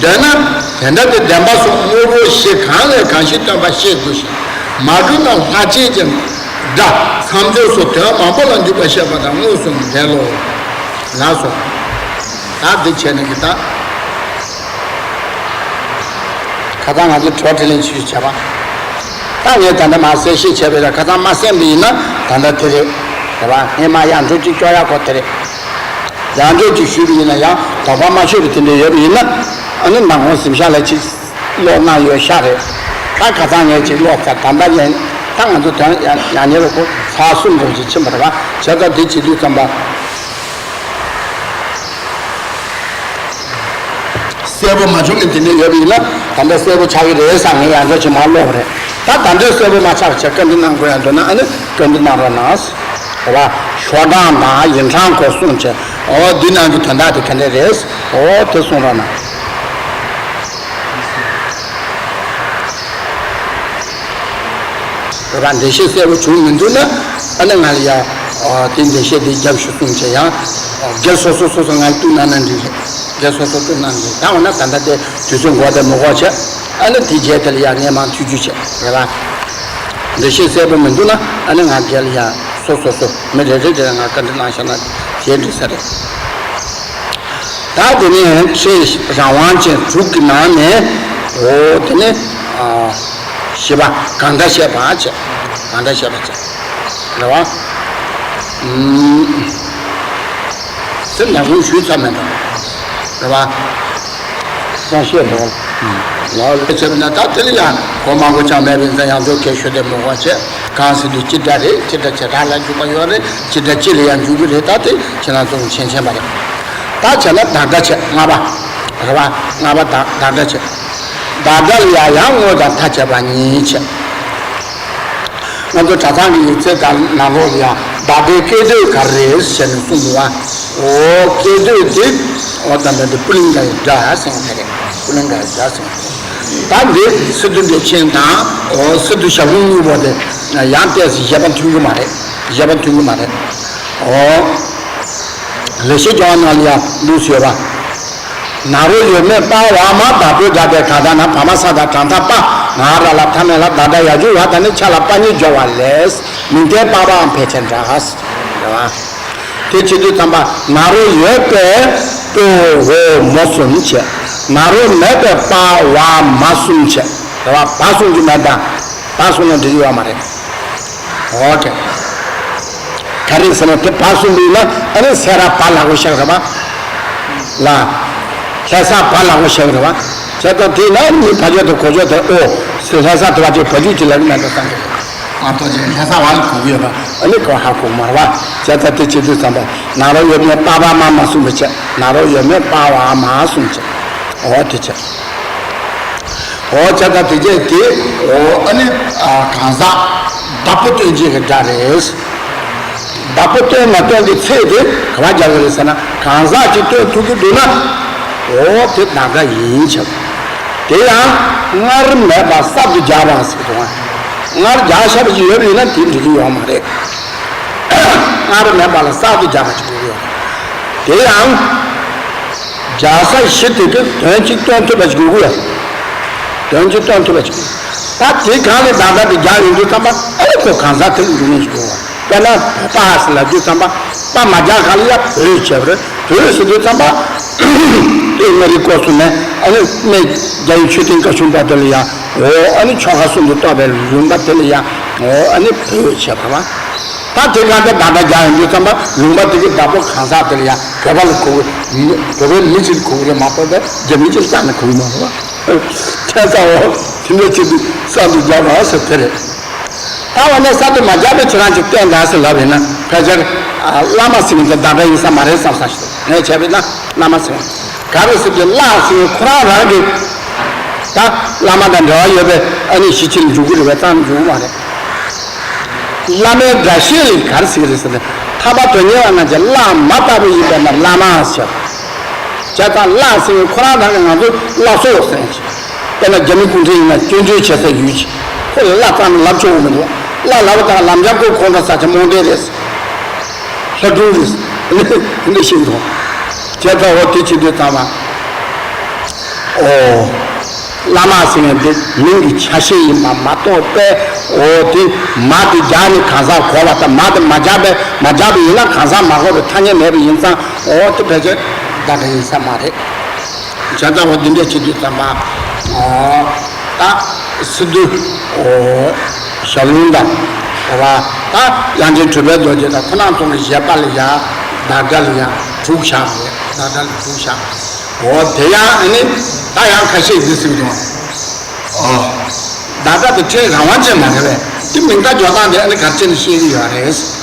འདོད་ན་དེ་འདྲ་དེ་བདེན་པ་སོགས་དངོས་པོ་བཞི་གང་ལས་གང་ཞིག་སྟོན་པ་ཤེས་དགོས་ཤིང་། མ་གྲུབ་ན་ལྷག་བཅས་ཀྱི་སྒྲ་མཚམས་སྦྱོར་སོགས་དོན་མང་པོ་ལ་འཇུག་པར་བཤད་པ་དང་དངོས་སུ་འབྲེལ་ལོ། ལགས་སོ། ད་འདི་བྱས་ནས་ཀྱི་ད། ཁ་སང་ང་ཚོ་དྲི་བ་དྲིས་ལན་ཆུ་ཆུ་བྱས་པ། ད་ངས་ད་ལྟ་མར་གསལ་བཤད་བྱས་པའི་ལ་ཁ་སང་མ་གསན་པ་ཡིན་ན་ད་ལྟ་དེ་རེད། རེད་པ། ངས་མར་ཡང་འགྲོ་གཅིག་སྐྱོར་ཡག་གོ་དེ་རེད། ཡང་འགྲོ་གཅིག་ཞུས་པ་ཡིན་ན་ཡང་དོགས་པ་མ་ཆོད་པ་དེ་འདྲ་ཡོད་པ་ཡིན་ན། ཨ་ནི་མདང་དགོང་གཟིམ་ཤག་ལ་གཅིག་ཀློག་གནང་ཡོད་ཤག་རེད། ད་ཁ་སང་ངས་གཅིག་ཀློག་ཚར། ད་ལྟ་ཡན་ད་ང་ཚོ་དོན་ཡང་ཡང་ཉེ་རུ་ཁོ་ཚར་གསུམ་ཙམ་ཞིག་ཕྱིན་པ་རེད་པ། བྱས་ཙང་དེ་བྱེད་དུས་ཙམ་པ། གསལ་པོ་མ་བྱུང་ནས་དེ་འདྲ་ཡོད་པ་ཡིན་ན་ད་ལྟ་གསལ་པོ་ཆགས་ཀྱི་རེད་བསམ་ངས་ཡང་བསྐྱར་ཅིག་མར་ཀློག་པ་རེད། ད་ད་ལྟ་གསལ་པོ་མ་ཆགས་པ་བྱས་བཀའ་འདྲི་གནང་དགོས་ཡ་འདུག་ན་ཨ་ནི་བཀའ་འདྲི་གནང་རོགས་གནང་། རེད་པ། ཤོག་གྲངས་དང་ཡིག་གྲངས་སྐོར་གསུངས་བྱས། འོ་འདི་ནང་གི་དོན་དག་དེ་ག་འདྲ་རེད། འོ་དེ་གསུང་རོགས་གནང་། རེད་པ། འགྲེལ་བཤད་གསལ་པོ་བྱུང་མི་འདུག་ན་ཨ་ནི་ང་ལ་ཡ། ཨ། དེ་འགྲེལ་བཤད་དེ་རྒྱབ་ཤོག་གསུངས་བྱས་ཡང་། སྒེར་སོ་སོ་སོ་སོ་ང་ལ་གཏུག་གནང་ན་འགྲིག་རེད། སྒེར་སོ་སོ་གཏུག་གནང་འགྲིག་ད་འོ་ན་ད་ལྟ་དེ་དུས་ཚོད་འགོར་ཏེ་མི་དགོས་བྱས། ཨ་ནི་དེ་རྗེས་དེ་ལ་ཡ་ངས་མར་ཐུགས་རྒྱུས་བྱས་རེད་པ། འགྲེལ་བཤད་གསལ་པོ་མི་འདུག་ན་ཨ་ནི་ང་སྒེར་ལ་ཡ་སོ་སོ་སོ་མི་རེ་རེ་རེ་ལ་ང་བཀའ་འདྲི་གནང་བཞག་ན་དེ་འགྲིག་ས་རེད། ད་དེ་ནས་ཕྲད་རང་དབང་ཅན་དྲུག་གི་ནང་ནས། འོ་དེ་ནས། ཨ། བཞི་པ་གང་འདྲ་བཤད་པ་བྱས། གང་འདྲ་བཤད་པ་བྱས། རེད་པ། ཨུམ། དེ་ནས་ཀུན་ཞུས་ཚར་མེད་དམ། རེད་པ། གང་བཤད་འདུག་ལགས་ལ་བྱས་པ་ན་ད་དེ་ལ་ཡང་གོ་མ་གོ་ཅང་མེད་པ་ཡིན་ཙང་ཡང་དོ་གལ་ཤོད་དེ་མི་དགོས་བྱས། གང་ཟེར་དུས་སྤྱི་སྒྲ་རེད། སྤྱི་སྒྲ་བྱེ་བྲག་ལ་འཇུག་པ་ཡོད་རེད། སྤྱི་སྒྲ་སྤྱི་ལ་ཡང་འཇུག་གི་རེད། ད་དེ་ཁྱེད་རང་ཚོ་མཁྱེན་མཁྱེན་པ་རེད། ད་བྱས་ན་བདག་སྒྲ་བྱས་ལྔ་པ། རེད་པ། ལྔ་པ་བདག་བདག་སྒྲ་བྱས། བདག་སྒྲ་ལ་ཡང་ཡང་དངོས་དང་མཐའ་དཔྱད་པ་གཉིས་བྱས། ང་ཚོ་གྲྭ་ཚང་གི་ཡིག་ཚད་དང་ནང་ལོགས་ལ་ཡང་བདག་སྒྲའི་སྐད་དོད་ག་རེ་རེད་ཟེར་ནས་གསུངས་འདུག་པ། འོ་སྐད་དོད་དེ། འོ་ད་ལྟ་འདི་པུ་ལིང་གའི་སྒྲ་ཟེར་མཁན་རེད། པུ་ལིང་གའི་སྒྲ་ཟེར་མཁན་རེད། ད་འདི་སི་ཏུ་འགྲེལ་ཆེན་དང་། འོ་སི་ཏུ་ཞབས་དྲུང་དངོས་པོ་དེ་ཡང་ཏོག་ཙམ་བཞེད་པ་མཐུན་གྱི་མ་རེད། བཞེད་པ་མཐུན་གྱི་མ་རེད། འོ། ལེགས་བཤད་ལྗོན་དབང་ནང་ལ་ཡང་འདུག་ཟེར་བ། ན་རོ་ཡོད་མེད་པ་བ་མ་བདག་པོའི་སྒྲ་སྟེ་གང་ལྟར་ན་བ་མ་ས་དང་གྲངས་མཐའ་པ་ང་ར་ལ་མཐའ་མེད་ལ་བདག་སྒྲ་ཡར་འཇུག་བ་དང་ནི་ཆ་ལ་པ་ཉིད་སྦྱོར་བ་ལས་མིང་མཐའི་པ་བའང་ཕལ་ཆེར་འདྲ། རེད་བ། དེ་བྱེད་དུས་ཙམ་པ་ན་རོ་ཡོད་པས་པོ་འོ་མོ་གསུམ་བྱས། ན་རོ་མེད་པས་པ་བ་མ་གསུམ་བྱས། རེད་བ། བ་གསུམ་གྱི་མེད་དང་། བ་གསུམ་ལ་འགྲིག་ཡོད་མ་རེད། ཨོ་ཀེ། ག་རེ་ཟེར་ན་དེ་བ་གསུམ་པོ་ཡིན་ན་ཨ་ནི་སེ་ར་བ་ལ་གོ་ཤག་རེད་པ། ལ། ལྷ་ས་བ་ལ་གོ་ཤག་རེད་པ། བྱས་ཙང་དེ་ན་མི་ཕ་ཇོ་དང་གོ་ཇོ་དེ་ཨོ་སེ་ལྷ་ས་དེ་བ་ཅིག་བ་ཇུ་ཅིག་ལ་ནི་མེད་པ་བསམ་གི། ཨ་ཏོ་ཅིག་ལྷ་ས་བ་ལ་གོ་གི་ཡོད་པ་ཨ་ནི་གོ་ཧ་གོ་མ་རེད་པ། བྱས་ཙང་དེ་བྱེད་དུས་ཙམ་པ་ན་རོ་ཡོད་མེད་པ་བ་མ་མ་གསུམ་པོ་བྱས། ན་རོ་ཡོད་མེད་པ་བ་མ་གསུམ་བྱས། ཨོ་དེ་བྱས། ཨོ་བྱས་ཙང་དེ་རྗེས་དེ་ཨོ་ཨ་ནི་ཨ་གང་ཟག་བདག་པོ་སྟོན་བྱེད་ཀྱི་སྒྲ་རེད། བདག་པོ་སྟོན་མ་སྟོན་གྱི་ཚེ་དེ་ག་པར་སྦྱར་གྱི་རེད་ཟེར་ན་གང་ཟག་ཅིག་སྟོན་ཐུབ་ཀྱི་འདུག་ན་ཨོ་དེ་བདག་སྒྲ་ཡིན་ཆགས། དེ་ཡང་སྔར་མེད་པ་གསར་དུ་སྦྱར་བ་ཟེར་དུས་སྔར་སྦྱར་བཞག་པ་ཅིག་ཡོད་པ་ཡིན་ན་དེ་འགྲིག་གི་ཡོད་མ་རེད། སྔར་མེད་པ་ལ་གསར་དུ་སྦྱར་བ་ཅིག་དགོས་ཀྱི་ཡོད་རེད། དེ་ཡང་། སྦྱར་ས་གཞི་དེ་གིས་དོན་གཅིག་སྟོན་ཐུབ་པ་ཞིག་དགོས་ཀྱི་ཡོད། དོན་གཅིག་སྟོན་ཐུབ་པ་ཞིག་ད་དེ་གང་ལས་བདག་སྒྲ་དེ་སྦྱར་ཡོང་དུས་ཙམ་པ་ཨ་ནི་ཁོ་གང་ཟག་དེ་ལ་འཇུག་ངེས་ཤིག་དགོས་པ། དཔེར་ན་བོད་པ་ཟེར་ལབ་དུས་ཙམ་པ་པ་མ་སྦྱར་གང་ལ་ཡ་བོད་བྱས་པ་རེད། བོད་ཟེར་དུས་ཙམ་པ་དེ་མངའ་རིས་སྐོར་གསུམ་ནས་ཨ་ནི་སྨད་རྒྱ་ཡི་མཆོད་རྟེན་བཀའ་འཁྲུངས་པ་དེ་ལ་ཡ་འོ་ཨ་ནི་ཆོ་ག་གསུམ་དུ་གཏོགས་པའི་ལུང་པ་དེ་ལ་ཡ་འོ་ཨ་ནི་བོད་བྱས་པ་རེད། ད་དེ་གང་དེ་བདག་སྒྲ་སྦྱར་ཡོང་དུས་ཙམ་པ་ལུང་པ་དེ་གི་བདག་པོ་གང་ཟག་དེ་ལ་ཡང་བོད་པ་ལ་གོ་གི་མི་བོད་པའི་མི་གཅིག་གོ་གི་རེད་མ་གཏོགས་པའི་རྒྱ་མི་གཅིག་རྩ་ནས་གོ་གི་མ་རེད་བ། ཁྱད་མཚར་བ་དེ་འདྲ་བྱེད་དུས་གསར་དུ་སྦྱར་བ་ཟེར་དེ་རེད། ད་འོ་ན་གསར་དུ་མ་སྦྱར་བའི་ཁྱེད་རང་ཅིག་བསྟན་དང་ཟེར་ལབ་ཡིན་ན་ཕལ་ཆེར་བླ་མ་ཟེར་མཁན་དེ་བདག་སྒྲ་ཡིན་ས་མ་རེད་བསམ་ས་ཞིག་འདུག་ངས་བྱས་པས་ན་བླ་མ་ཟེར་མཁན་ག་རེ་ཟེར་དུས་བླ་ཟེར་མཁན་ཁོ་རང་རང་གི་ད་བླ་མ་དང་འབྲེལ་བ་ཡོད་པའི་ཨ་ནི་གཞི་ཆེ་ལ་འཇུག་གི་རེད་པས་རྩ་ནས་འཇུག་གི་མ་རེད། བླ་མའི་སྒྲ་བཤད་ལ་ག་རེ་ཟེར་གི་རེད་ཟེར་ན། ཐར་པ་དོན་གཉེར་བ་རྣམས་ཀྱི་བླ་མ་ལྟ་བུ་ཡིན་པས་ན་བླ་མ་ཟེར། བྱས་ཙང་བླ་ཟེར་བའི་ཁོ་རང་རང་གི་ང་ཚོས་བླ་སྲོག་ཟེར་གྱི། དཔེར་ན་རྒྱ་མི་སྐུ་ཕྲེང་ཡིན་ན་སྐྱོན་བརྗོད་བྱེད་ས་ཡོད་ཀྱི། ཁོ་ལ་བླ་ཙམ་ལབ་ཆོག་གི་མི་འདུག་བླ་ལབ་པ་དང་ལམ་རྒྱགས་ཁོ་ཁོང་ཁྲོ་ཟ་ཆ་རྨོངས་དད་རེད། ལྷ་སྒྲུང་རེད། འདི་ཤེས་འདུག་བྱས་ཙང་འོ་དེ་བྱེད་དུས་ཙམ་པ། ཨོ། བླ་མ་ཟེར་མཁན་དེ་མིང་གི་ཆ་ཤས་ཡིན་པ་མ་གཏོགས་པས་འོ་དེ་མ་དེ་སྦྱར་ནས་གང་ཟག་གོ་བ་དང་མ་དེ་མ་སྦྱར་པས་མ་སྦྱར་པ་ཡིན་ན་གང་ཟག་མ་གོ་བའི་ཐ་སྙད་མེད་པ་ཡིན་ཙང་འོ་དེ་ཕལ་ཆེར་བདག་སྒྲ་ཡིན་ས་མ་རེད། བྱས་ཙང་འོ་འདི་འདྲ་བྱེད་དུས་ཙམ་པ་ཨོ་ད་སི་ཏུ་འོ་ཞལ་ལུང་དང་འོ་བ་ད་དབྱངས་ཅན་གྲུབ་པའི་རྡོ་རྗེ་དང་ཁོ་རང་ཚོ་གི་བཞེད་པ་ལ་ཡང་བདག་སྒྲ་ལ་ཡང་དྲུག་བཞག་རེད། བདག་སྒྲ་ལ་དྲུག་བཞག་འོ་དེ་ཡང་ཨ་ནི་ད་ཡང་ཁ་ཤས་འདི་ཟེར་འདུག་ཨོ། བདག་སྒྲ་དེ་ཕྲད་རང་དབང་ཅན་མ་རེད་པས། དེ་མིང་བཏགས་སྦྱོར་སྟངས་དེ་ཨ་ནི་ག་རེ་བྱས་ནས་ཤེས་ཀྱི་ཡོད་རེད།